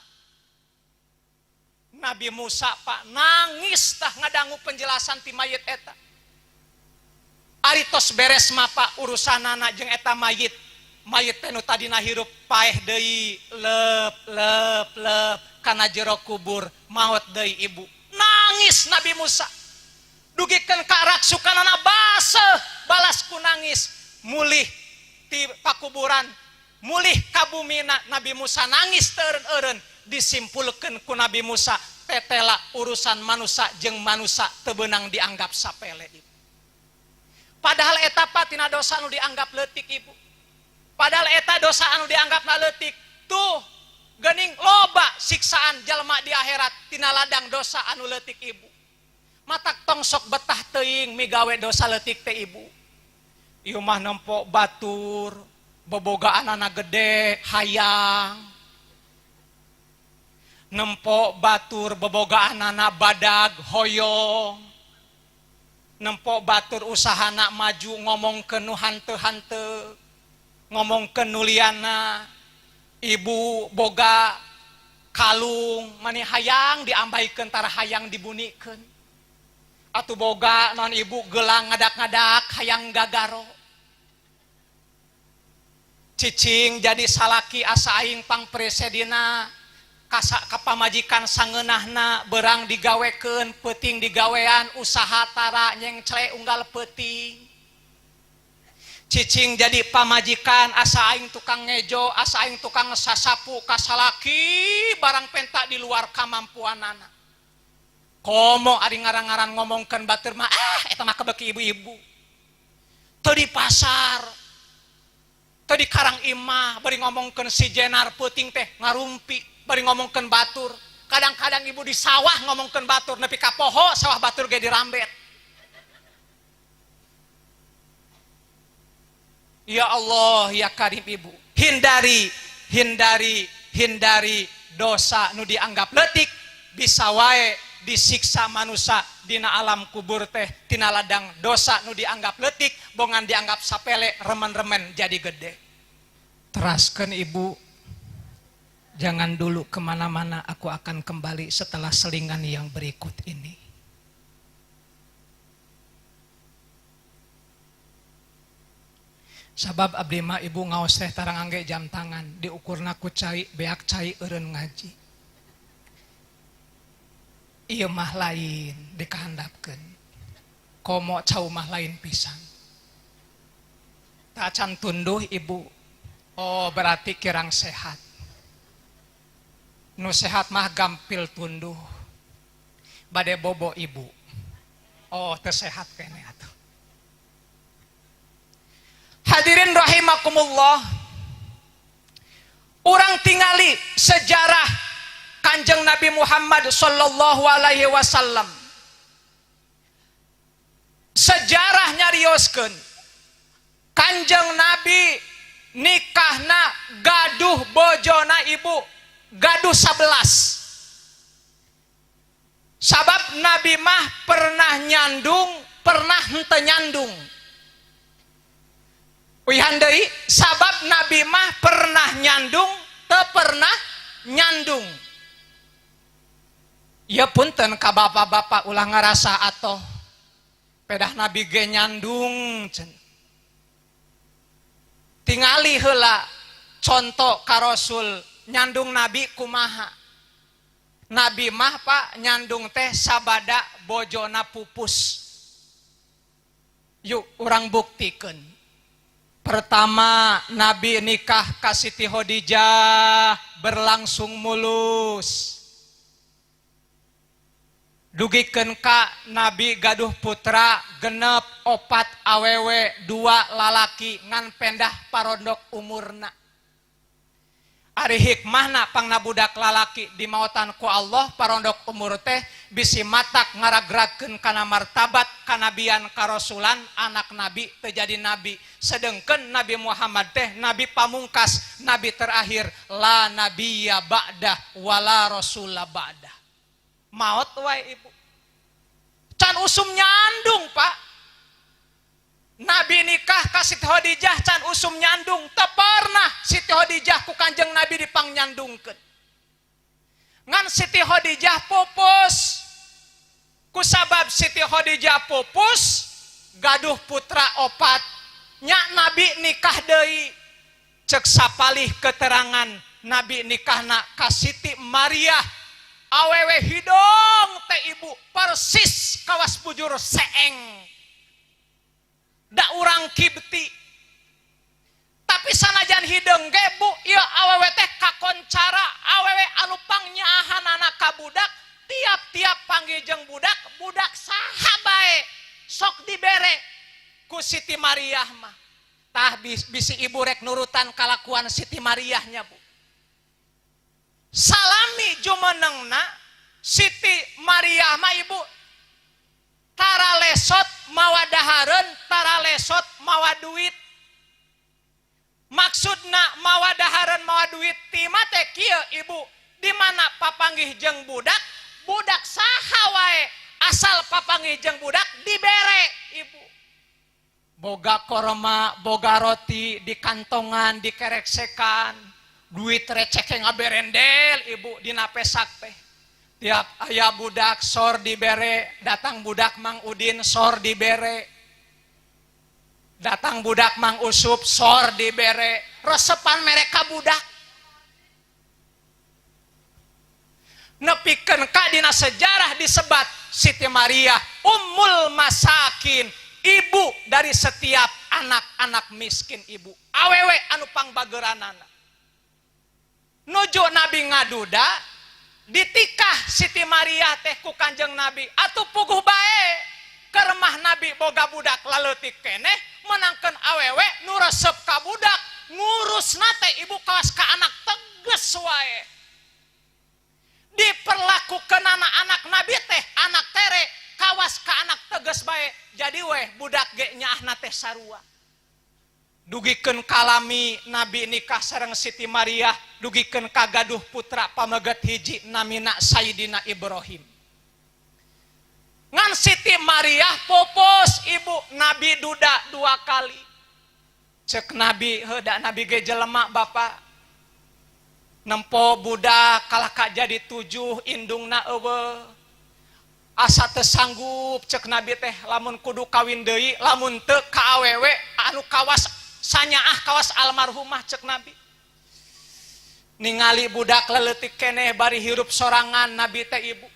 Nabi Musa Pak nangis tah ngadangu penjelasan ti mayit eta. Ari tos beres mah Pak urusanana jeung eta mayit. Mayit teh nu tadina hirup paeh deui, lep lep lep kana jero kubur, maot deui ibu. Nangis Nabi Musa. Dugikeun ka raksukanana baseuh, balas ku nangis. Mulih ti pakuburan, mulih ka bumina Nabi Musa nangis teureun-eureun. Disimpulkeun ku Nabi Musa, tetela urusan manusia jeung manusia teu beunang dianggap sapele ibu. Padahal eta Pak tina dosa nu dianggap leutik ibu. Padahal eta dosa anu dianggap na leutik. Tuh geuning loba siksaan jalma di akhirat tina ladang dosa anu leutik ibu. Matak tong sok betah teuing migawe dosa leutik teh ibu. Ieu mah nempo batur, bobogaanana gede, hayang. Nempo batur bobogaanana badag, hoyong. Nempo batur usahana maju ngomong ke nu hanteu-hanteu, ngomong ke nuliana. Ibu boga kalung mani hayang diambaikeun tara hayang dibunikeun. Atuh boga non ibu gelang ngadak-ngadak hayang gagaro. Cicing jadi salaki asa aing pangpresedina, kasa kapamajikan sangeunahna, berang digawekeun, peuting digawean, usaha tara nyengcle unggal peuting. Cicing jadi pamajikan asa aing tukang ngejo, asa aing tukang sasapu kasalaki barang penta di luar kamampuanana. Komo ari ngarang-ngarang ngomongkeun batur mah, eta mah kebeki ibu-ibu. Teu di pasar, teu di karang imah, bari ngomongkeun si Jenar peuting teh ngarumpi, bari ngomongkeun batur. Kadang-kadang ibu di sawah ngomongkeun batur, nepi ka poho sawah batur ge dirambet. Ya Allah, ya Karim ibu, hindari, hindari, hindari dosa nu dianggap leutik, bisa wae Disiksa manusia dina alam kubur teh tina ladang dosa nu dianggap letik, bongan dianggap sapele, remen-remen jadi gede. Teraskan, Ibu, jangan dulu kemana-mana, aku akan kembali setelah selingan yang berikut ini. Sabab abdi mah, Ibu, ngaos teh tara ngangge jam tangan, diukurna ku cai, beak cai eureun ngaji. Ieu mah lain dikahandapkeun. Komo cau mah lain pisan. Tacan tunduh, Ibu. Oh, berarti kirang sehat. Nu sehat mah gampil tunduh. Bade bobo, Ibu. Oh, teu sehat kene atuh. Hadirin rahimakumullah. Urang tingali sejarah Kanjeng Nabi Muhammad sallallahu alaihi wasallam. Sejarah nyarioskeun Kanjeng Nabi nikahna gaduh bojona, Ibu, gaduh 11. Sabab Nabi mah pernah nyandung, pernah henteu nyandung. Uihan deui, sabab Nabi mah pernah nyandung, teu pernah nyandung. Ya punten ka bapak-bapak, ulah ngarasa atau pedah Nabi ge nyandung cen. Tingali heula contoh ka Rasul nyandung Nabi kumaha. Nabi mah, Pak, nyandung teh sabada bojona pupus. Yuk, urang buktikan. Pertama, Nabi nikah ka Siti Khadijah berlangsung mulus. Dugikeun ka Nabi gaduh putra 6, opat awewe, dua lalaki, ngan pendah parondok umurna. Ari hikmahna pangna budak lalaki dimautan ku Allah parondok umur teh bisi matak ngaragrakeun kana martabat kanabian karasulan, anak nabi teu jadi nabi. Sedengkeun Nabi Muhammad teh nabi pamungkas, nabi terakhir, la nabiyya ba'dah wala rasula ba'dah. Maot wae, Ibu. Can usum nyandung, Pak. Nabi nikah ka Siti Khadijah can usum nyandung, teu pernah Siti Khadijah ku Kanjeng Nabi dipangnyandungkeun. Ngan Siti Khadijah pupus. Kusabab Siti Khadijah pupus, gaduh putra opat, nya Nabi nikah deui. Cek sapalih keterangan, Nabi nikahna ka Siti Maria, awewe hidung teh, Ibu, persis kawas bujur seeng, da urang Kibti. Tapi sanajan hideung ge, Bu, ieu awewe teh kakoncara awewe anu pangnyahanana ka budak. Tiap-tiap panggil jeung budak, budak saha bae sok dibere ku Siti Mariah mah. Tah, bisi Ibu rek nurutan kalakuan Siti Mariahnya, Bu. Salami jumenengna Siti Maria mah, Ibu, tara lesot mawa dahareun, tara lesot mawa duit. Maksudna mawa dahareun mawa duit tima teh kieu, Ibu, di mana papanggih jeung budak, budak saha wae asal papanggih jeung budak dibere, Ibu. Boga korma, boga roti di kantongan, dikereksekan, duit receh ngaberendel, Ibu, dina pesak teh. Tiap aya budak sor dibere, datang budak Mang Udin sor dibere, datang budak Mang Usup sor dibere, resepan mereka budak. Nepikeun ka dina sejarah disebat Siti Maria Ummul Masakin, ibu dari setiap anak-anak miskin, Ibu, awewe anu pangbageranana. Nuju Nabi ngaduda, ditikah Siti Maria teh ku Kanjeng Nabi. Atuh puguh bae keremah Nabi boga budak laleutik keneh, menangkeun awewe nu resep ka budak, ngurusna teh, Ibu, kawas ka anak teges wae. Diperlakukan anak-anak Nabi teh anak tere kawas ka anak teges bae, jadi weh budak ge nyaahna teh sarua. Dugikeun kalami Nabi nikah sareng Siti Maria, dugikeun kagaduh putra pameget hiji namina Sayyidina Ibrahim. Ngan Siti Maria popos, Ibu. Nabi duda dua kali. Cek Nabi, heuh, da Nabi ge jelema, Bapak. Nempo budak kalah ka jadi tujuh, indungna euweuh. Asa teu sanggup, cek Nabi teh, lamun kudu kawin deui, lamun teu ka awewe anu kawas sanyaah, kawas almarhumah. Cek Nabi, ningali budak leleutik keneh bari hirup sorangan Nabi teh, Ibu.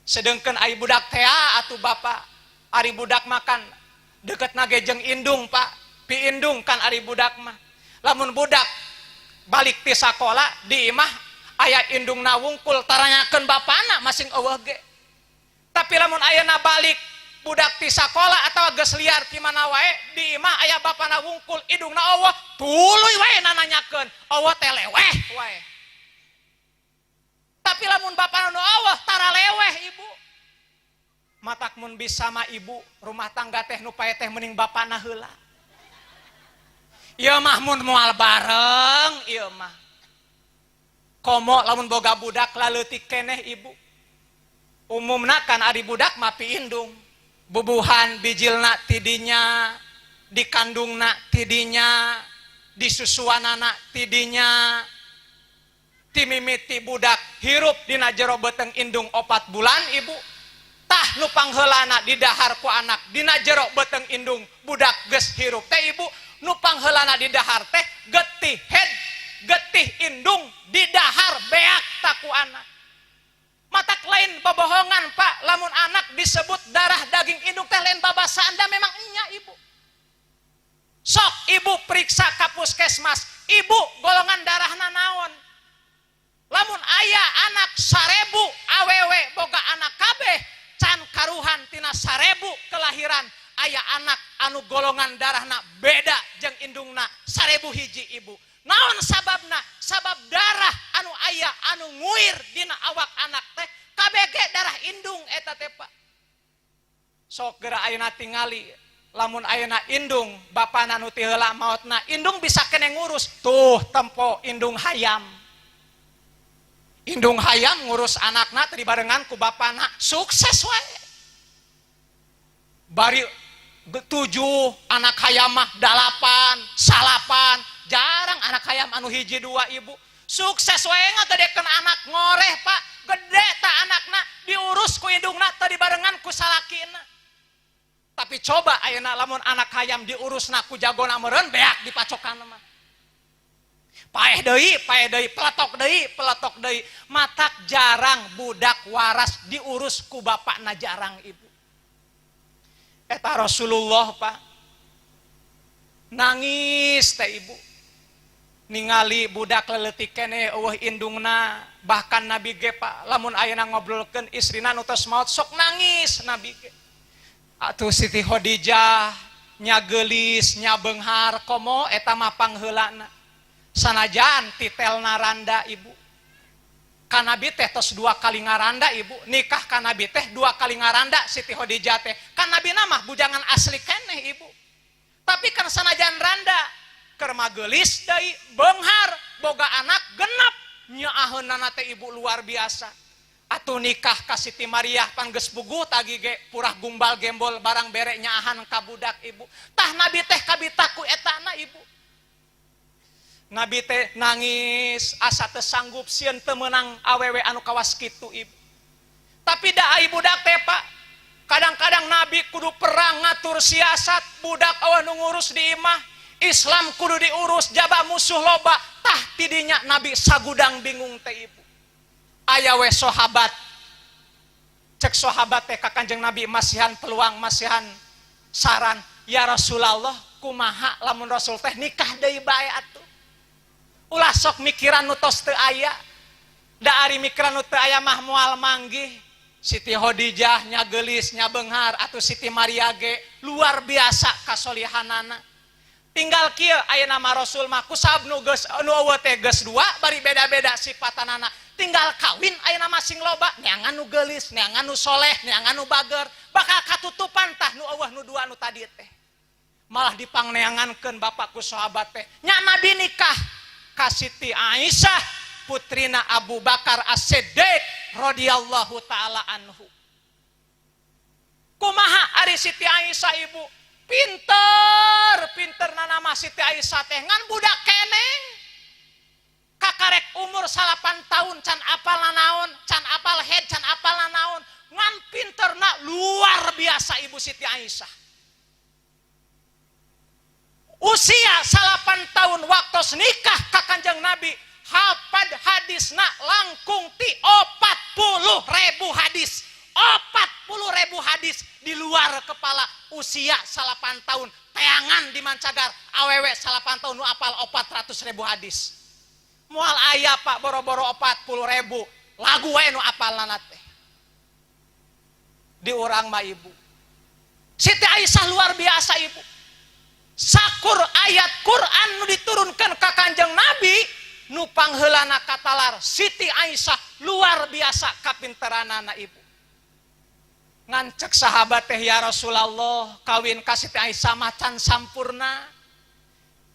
Sedengkeun ari budak teh atuh, Bapak, ari budak makan deket nage jeung indung, Pak, pi indung kan ari budak mah. Lamun budak balik ti sakola, di imah aya indungna wungkul, taranyakeun bapana masing euweuh ge. Tapi lamun ayana balik budak ti sakola atau geus liar ti mana wae, di imah aya bapana wungkul, indungna euweuh, tuluy wae nananyakeun. Euweuh teh leweh wae. Tapi lamun bapana nu euweuh, tara leweh, Ibu. Matak mun bisa mah, Ibu, rumah tangga teh nu pae teh mending bapana heula. Ieu mah mun moal bareng ieu mah. Komo lamun boga budak laleutik keneh, Ibu. Umumna kan ari budak mah indung. Bubuhan bijilna tidinya, dikandungna tidinya, disusuanana tidinya. Timimiti budak hirup dina jero beteng indung 4 bulan, Ibu. Tah, nu pangheulana didahar ku anak dina jero beteng indung budak geus hirup teh, Ibu, nu pangheulana didahar teh getih head, getih indung didahar beak tah ku anak. Matak lain bobohongan, Pak, lamun anak disebut darah daging indung teh lain babasaan, da memang enya, Ibu. Sok Ibu periksa ka puskesmas, Ibu golongan darahna naon. Lamun aya anak 1000 awewe boga anak kabeh, can karuhan tina 1000 kelahiran aya anak anu golongan darahna beda jeung indungna 1000 hiji, Ibu. Naon sababna? Sabab darah anu aya, anu nguir dina awak anak teh KBG darah indung eta teh, Pak. Sok geura ayeuna tingali, lamun ayeuna indung bapana nu ti heula maotna, indung bisa kene ngurus. Tuh, tempo indung hayam. Indung hayam ngurus anakna teu dibarengan ku bapana, sukses wae. Bari tujuh anak hayam mah, dalapan, salapan, jarang anak hayam anu hiji dua, Ibu. Sukses wae ngagedekeun anak ngoreh, Pak. Gede tah anakna, diurus ku indungna, teu dibarengan ku salakina. Tapi coba ayeuna lamun anak hayam diurusna ku jagona meureun beak dipacokan mah. Paeh deui, paeh deui, peletok deui, peletok deui. Matak jarang budak waras diurus ku bapakna, jarang, Ibu. Eta Rasulullah, Pak, nangis teh, Ibu, ningali budak leleutik keneh euweuh indungna. Bahkan Nabi ge, Pak, lamun ayeuna ngobrolkeun istrina nu tos maot, sok nangis Nabi ge. Atuh Siti Khadijah nya geulis nya beunghar, komo eta mah pangheulana sanajan titelna randa, Ibu. Ka Nabi teh tos dua kali ngaranda, Ibu. Nikah ka Nabi teh dua kali ngaranda Siti Khadijah teh. Kan Nabi mah bujangan asli keneh, Ibu. Tapi kan sanajan randa, keur geulis deui, beunghar, boga anak genep, nyaaheunana teh, Ibu, luar biasa. Atuh nikah ka Siti Maria pan geus puguh tagi ge purah gumbal gembol barang bere nyaahan ka budak, Ibu. Tah, Nabi teh kabita ku etana, Ibu. Nabi teh nangis asa teu sanggup, sieun teu meunang awewe anu kawas kitu, Ibu. Tapi da ai budak teh, Pak, kadang-kadang Nabi kudu perang ngatur siasat budak euweuh nu ngurus di imah. Islam kudu diurus, jaba musuh loba. Tah, tidinya Nabi sagudang bingung teh, Ibu. Aya we sahabat, cek sahabat teh ka Kanjeng Nabi, masihan peluang, masihan saran, "Ya Rasulullah, kumaha lamun Rasul teh nikah deui bae atuh? Ulah sok mikiran nu tos teu aya, da ari mikiran nu teu aya mah moal manggih." Siti Khadijah nya geulis nya beunghar, atuh Siti Maria ge luar biasa kasolihanana. Tinggal kieu ayeuna mah, Rasul mah kusab nu geus nu euweuh teh geus dua, bari beda-beda sifatanana, tinggal kawin ayeuna mah sing loba, neangan nu geulis, neangan nu soleh, neangan nu bager, bakal katutupan tah nu euweuh nu dua nu tadi teh. Malah dipangneangankeun, Bapak, ku sahabat teh. Nya Nabi nikah ka Siti Aisyah, putrina Abu Bakar As-Siddiq radhiyallahu taala anhu. Kumaha ari Siti Aisyah ibu? Pinter, pinter nama Siti Aisyah teh ngan budak keneh. Kakarek umur 9 tahun can apal nanaon, can apal haid, can apal nanaon. Ngan pinterna luar biasa ibu Siti Aisyah. Usia 9 tahun waktu nikah ka Kanjeng Nabi, hafal hadisna langkung ti 40.000 hadis. 40.000 hadis di luar kepala usia 9 tahun. Teangan di mancagar awewe 9 tahun nu apal 400.000 hadis. Moal aya Pak boro-boro 40.000 lagu wae nu apalna teh. Di urang mah ibu. Siti Aisyah luar biasa ibu. Sakur ayat Quran nu diturunkan ka Kanjeng Nabi nu pangheulana katalar Siti Aisyah luar biasa kapinteranana ibu. Ngan cek sahabat teh ya Rasulullah kawin ka Siti Aisyah mah can sampurna.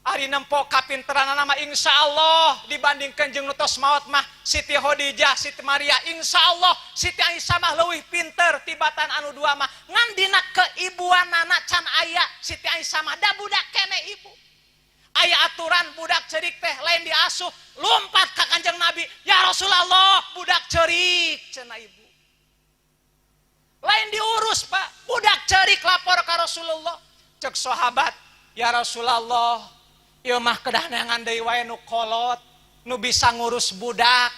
Ari nempo kapinteranana mah insyaallah dibandingkeun jeung nu tos maot mah Siti Khadijah, Siti Maria, insyaallah Siti Aisyah mah leuwih pinter tibatan anu dua mah. Ngan dina keibuanana can aya Siti Aisyah mah da budak kene ibu. Aya aturan budak ceurik teh lain diasuh, lompat ka Kanjeng Nabi, ya Rasulullah budak ceurik cenah ibu. Lain diurus Pak, budak ceurik lapor ka Rasulullah. Cek sahabat, ya Rasulullah, ieu mah kedah neangan deui wae nu kolot, nu bisa ngurus budak.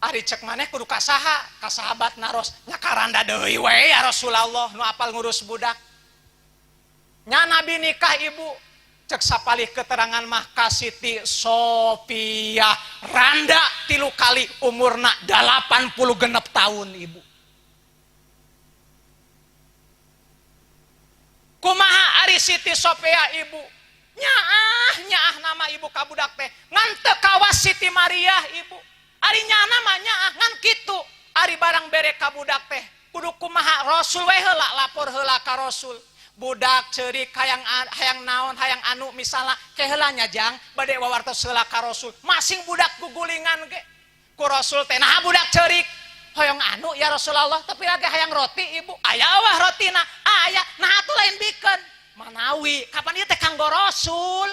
Ari cek maneh kudu ka saha? Ka sahabat naros, nya karanda deui wae ya Rasulullah nu apal ngurus budak. Nya Nabi nikah ibu, cek sapalih keterangan mah ka Siti Sofia randa 3 kali umurna 86 tahun ibu. Kumaha ari Siti Sofia ibu? Nyaah, nyaah nama ibu ka budak teh. Ngan teu kawas Siti Maria ibu. Ari nyaah mah nyaah ngan kitu. Ari barang bere ka budak teh kudu kumaha Rasul we heula lapor heula ka Rasul. Budak ceurik hayang hayang naon hayang anu misalna ke heula nya jang bade wawartos heula ka Rasul. Masing budak gugulingan ge. Ku Rasul teh nah budak ceurik hoyong anu ya Rasulullah tapi lagi hayang roti ibu. Aya wah rotina aya nah atuh lain bikeun. Manawi kapan ieu teh kanggo Rasul.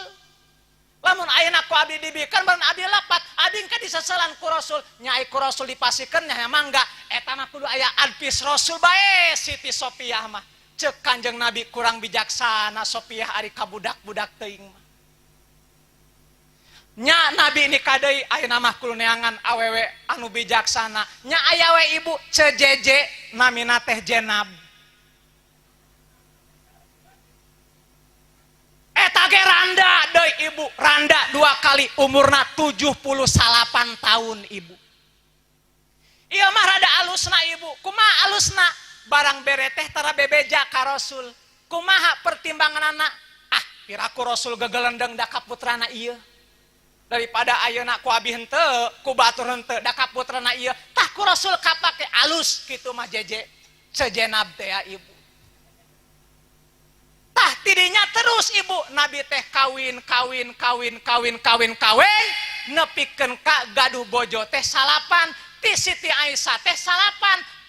Lamun ayeuna ku abdi dibikeun baru abdi lepat, abdi engke diseselan ku Rasul. Nya ku Rasul dipasikeun nya mangga eta mah kudu aya advis Rasul bae Siti Sofiah mah. Cek Kanjeng Nabi kurang bijaksana Sofiah ari ka budak-budak teuing mah. Nya Nabi nikah deui ayeuna mah kudu neangan awewe anu bijaksana. Nya aya we ibu cejeje namina teh Jenab. Eta ge randa deui ibu, randa 2 kali umurna 78 tahun ibu. Ieu mah rada alusna ibu. Kumaha alusna? Barang bere teh tara bebeja ka Rasul. Kumaha pertimbanganana? Ah, piraku Rasul gegelendeng da ka putrana ieu. Daripada ayeuna ku abi henteu, ku batur henteu da ka putrana ieu. Tah ku Rasul kapake alus kitu mah jeje. Sejenab teh ya ibu. Tah tidinya terus ibu Nabi teh kawin kawin kawin kawin kawin kawin nepikeun ka gaduh bojo teh 9, ti Siti Aisyah teh 9,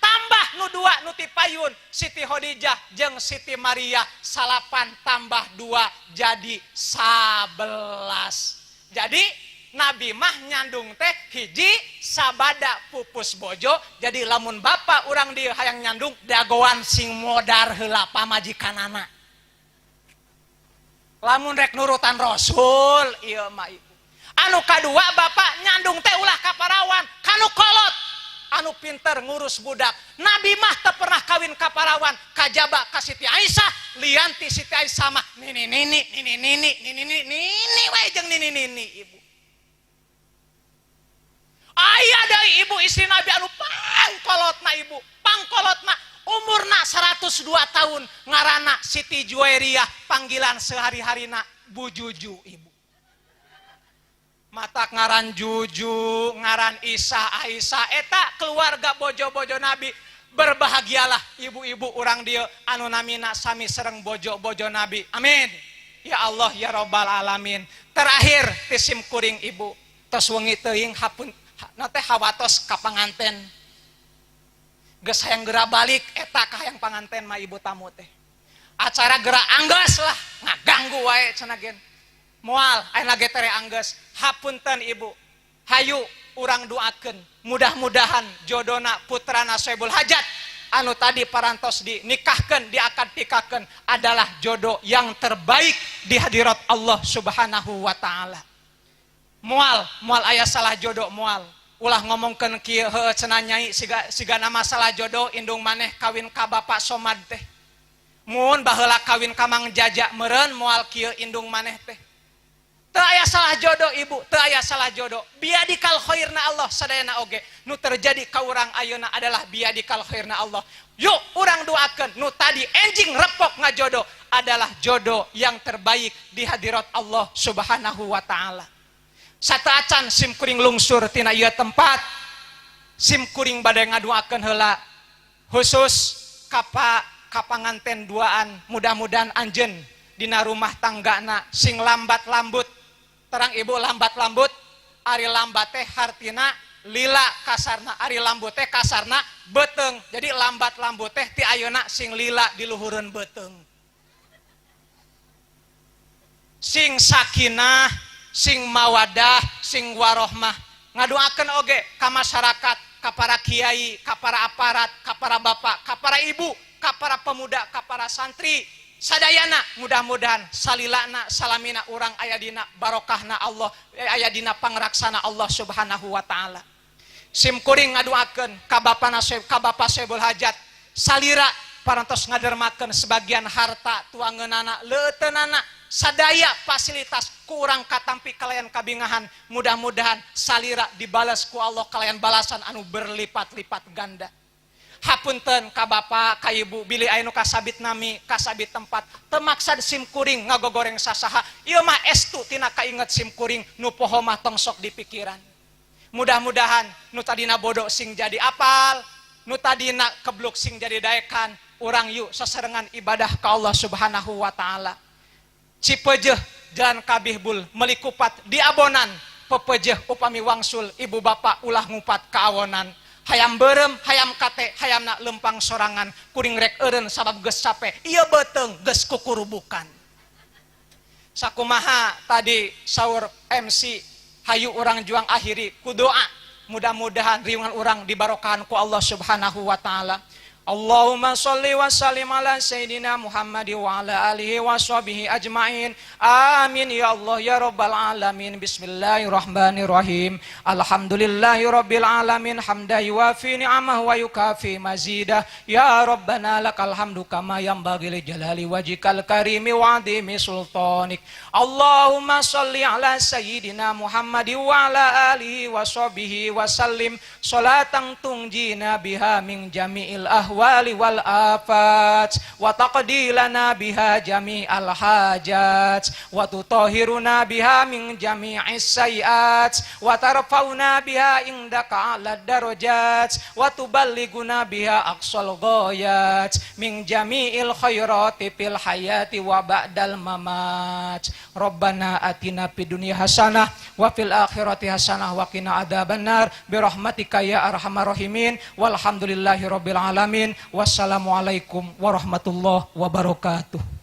tambah nu 2 nu ti payun Siti Khadijah jeung Siti Maria 9 tambah 2 jadi 11. Jadi Nabi mah nyandung teh hiji sabada pupus bojo. Jadi lamun bapak urang dieu hayang nyandung dagoan sing modar heula pamajikanana. Lamun rek nurutan Rasul ieu mah ibu. Anu kadua bapak nyandung teh ulah ka parawan, kanu kolot, anu pinter ngurus budak. Nabi mah teu pernah kawin ka parawan, kajaba ka Siti Aisyah, lian ti Siti Aisyah mah nini nini nini nini nini nini nini wae jeung nini nini ibu. Aya deui ibu istri Nabi anu pangkolotna ibu, pangkolotna umurna 102 tahun, ngaranna Siti Juwairiyah, panggilan sehari-harina Bu Juju ibu. Matak ngaran Juju, ngaran Isa, Aisyah, eta keluarga bojo-bojo Nabi. Berbahagialah ibu-ibu urang dieu anu namina sami sareng bojo-bojo Nabi. Amin. Ya Allah ya Rabbal alamin. Terakhir tisim kuring ibu, tos wengi teuing hapun na teh hawatos ka panganten. Geus hayang geura balik eta ka hayang panganten mah ibu tamu teh. Acara geura anggeus lah, ngaganggu wae cenah gen. Moal ayeuna ge tere anggeus. Hapunten ibu. Hayu urang doakeun mudah-mudahan jodona putrana Sohibul Hajat anu tadi parantos dinikahkeun, diakad nikahkeun adalah jodoh yang terbaik di hadirat Allah Subhanahu wa taala. Moal moal aya salah jodoh moal. Ulah ngomongkeun kieu, heueuh cenah nyai, siga siga nama salah jodoh indung maneh kawin ka Bapak Somad teh. Mun baheula kawin ka Mang Jaja meureun moal kieu indung maneh teh. Teu aya salah jodoh ibu, teu aya salah jodoh. Biadikal khairna Allah sadayana oge. Nu terjadi ka urang ayeuna adalah biadikal khairna Allah. Yuk urang doakeun nu tadi enjing repok ngajodoh adalah jodoh yang terbaik di hadirat Allah Subhanahu wa taala. Sateuacan sim kuring lungsur tina ieu tempat, sim kuring bade ngadoakeun heula khusus kapa kapanganten duaan, mudah-mudahan anjeun dina rumah tanggana sing lambat lambut. Terang ibu, lambat lambut? Ari lambat teh hartina lila kasarna, ari lambut teh kasarna beteng. Jadi lambat lambut teh ti ayeuna sing lila di luhureun beteng, sing sakinah, sing mawadah, sing warohmah. Ngadoakeun oge ka masyarakat, ka para kiai, ka para aparat, ka para bapak, ka para ibu, ka para pemuda, ka para santri sadayana, mudah-mudahan salilana salamina urang aya dina barokahna Allah, aya dina pangraksana Allah Subhanahu wa taala. Sim kuring ngadoakeun ka bapana, ka Bapak Sohibul Hajat, salira parantos ngadermakeun sebagian harta tuangeunana, leuteunana, sadaya fasilitas kurang katampi kalayan kabingahan, mudah-mudahan salira dibalas ku Allah kalayan balasan anu berlipat-lipat ganda. Hapunten ka bapak ka ibu bilih aya nu kasabit nami, kasabit tempat. Teu maksad sim kuring ngagogoreng sasaha, ieu mah estu tina kainget sim kuring. Nu poho mah tong sok dipikiran. Mudah-mudahan nu tadina bodoh sing jadi apal, nu tadina kebluk sing jadi daekan. Urang yuk sasarengan ibadah ka Allah Subhanahu wa taala. Cipeujeuh jalan kabih bul meuli kupat di abonan, pepejeh upami wangsul ibu bapak ulah ngupat kaawonan. Hayam berem, hayam kate, hayamna lempang sorangan, kuring rek eureun sabab geus cape, ieu beuteung geus kukurubukan. Sakumaha tadi saur MC, hayu urang juang akhiri ku doa, mudah-mudahan riungan urang dibarokahan ku Allah Subhanahu wa taala. Allahumma salli wa sallim ala Sayyidina Muhammad wa ala alihi wa sahbihi ajma'in. Amin ya Allah ya Rabbal alamin. Bismillahirrahmanirrahim. Alhamdulillahi rabbil alamin, hamda yuwafi ni'amah wa yukafi mazidah. Ya Rabbana lakal hamdu kama yanbaghi li jalali wajhikal karimi wa azimi sultanik. Allahumma salli ala Sayyidina Muhammad wa ala alihi wa sahbihi wa sallim salatan tunjina biha min jami'il ahwali wal afat, wa taqdi lana biha jami'al hajat, wa tutahhiruna biha min jami'is sayiat, wa tarfa'una biha indaka ala darajat, wa tuballighuna biha aqsal ghayat min jami'il khairati fil hayati wa ba'dal mamat. Rabbana atina fid dunya hasanah wa fil akhirati hasanah wa qina adzabannar bi rahmatika ya arhamar rahimin. Walhamdulillahi rabbil alamin. Wassalamualaikum warahmatullahi wabarakatuh.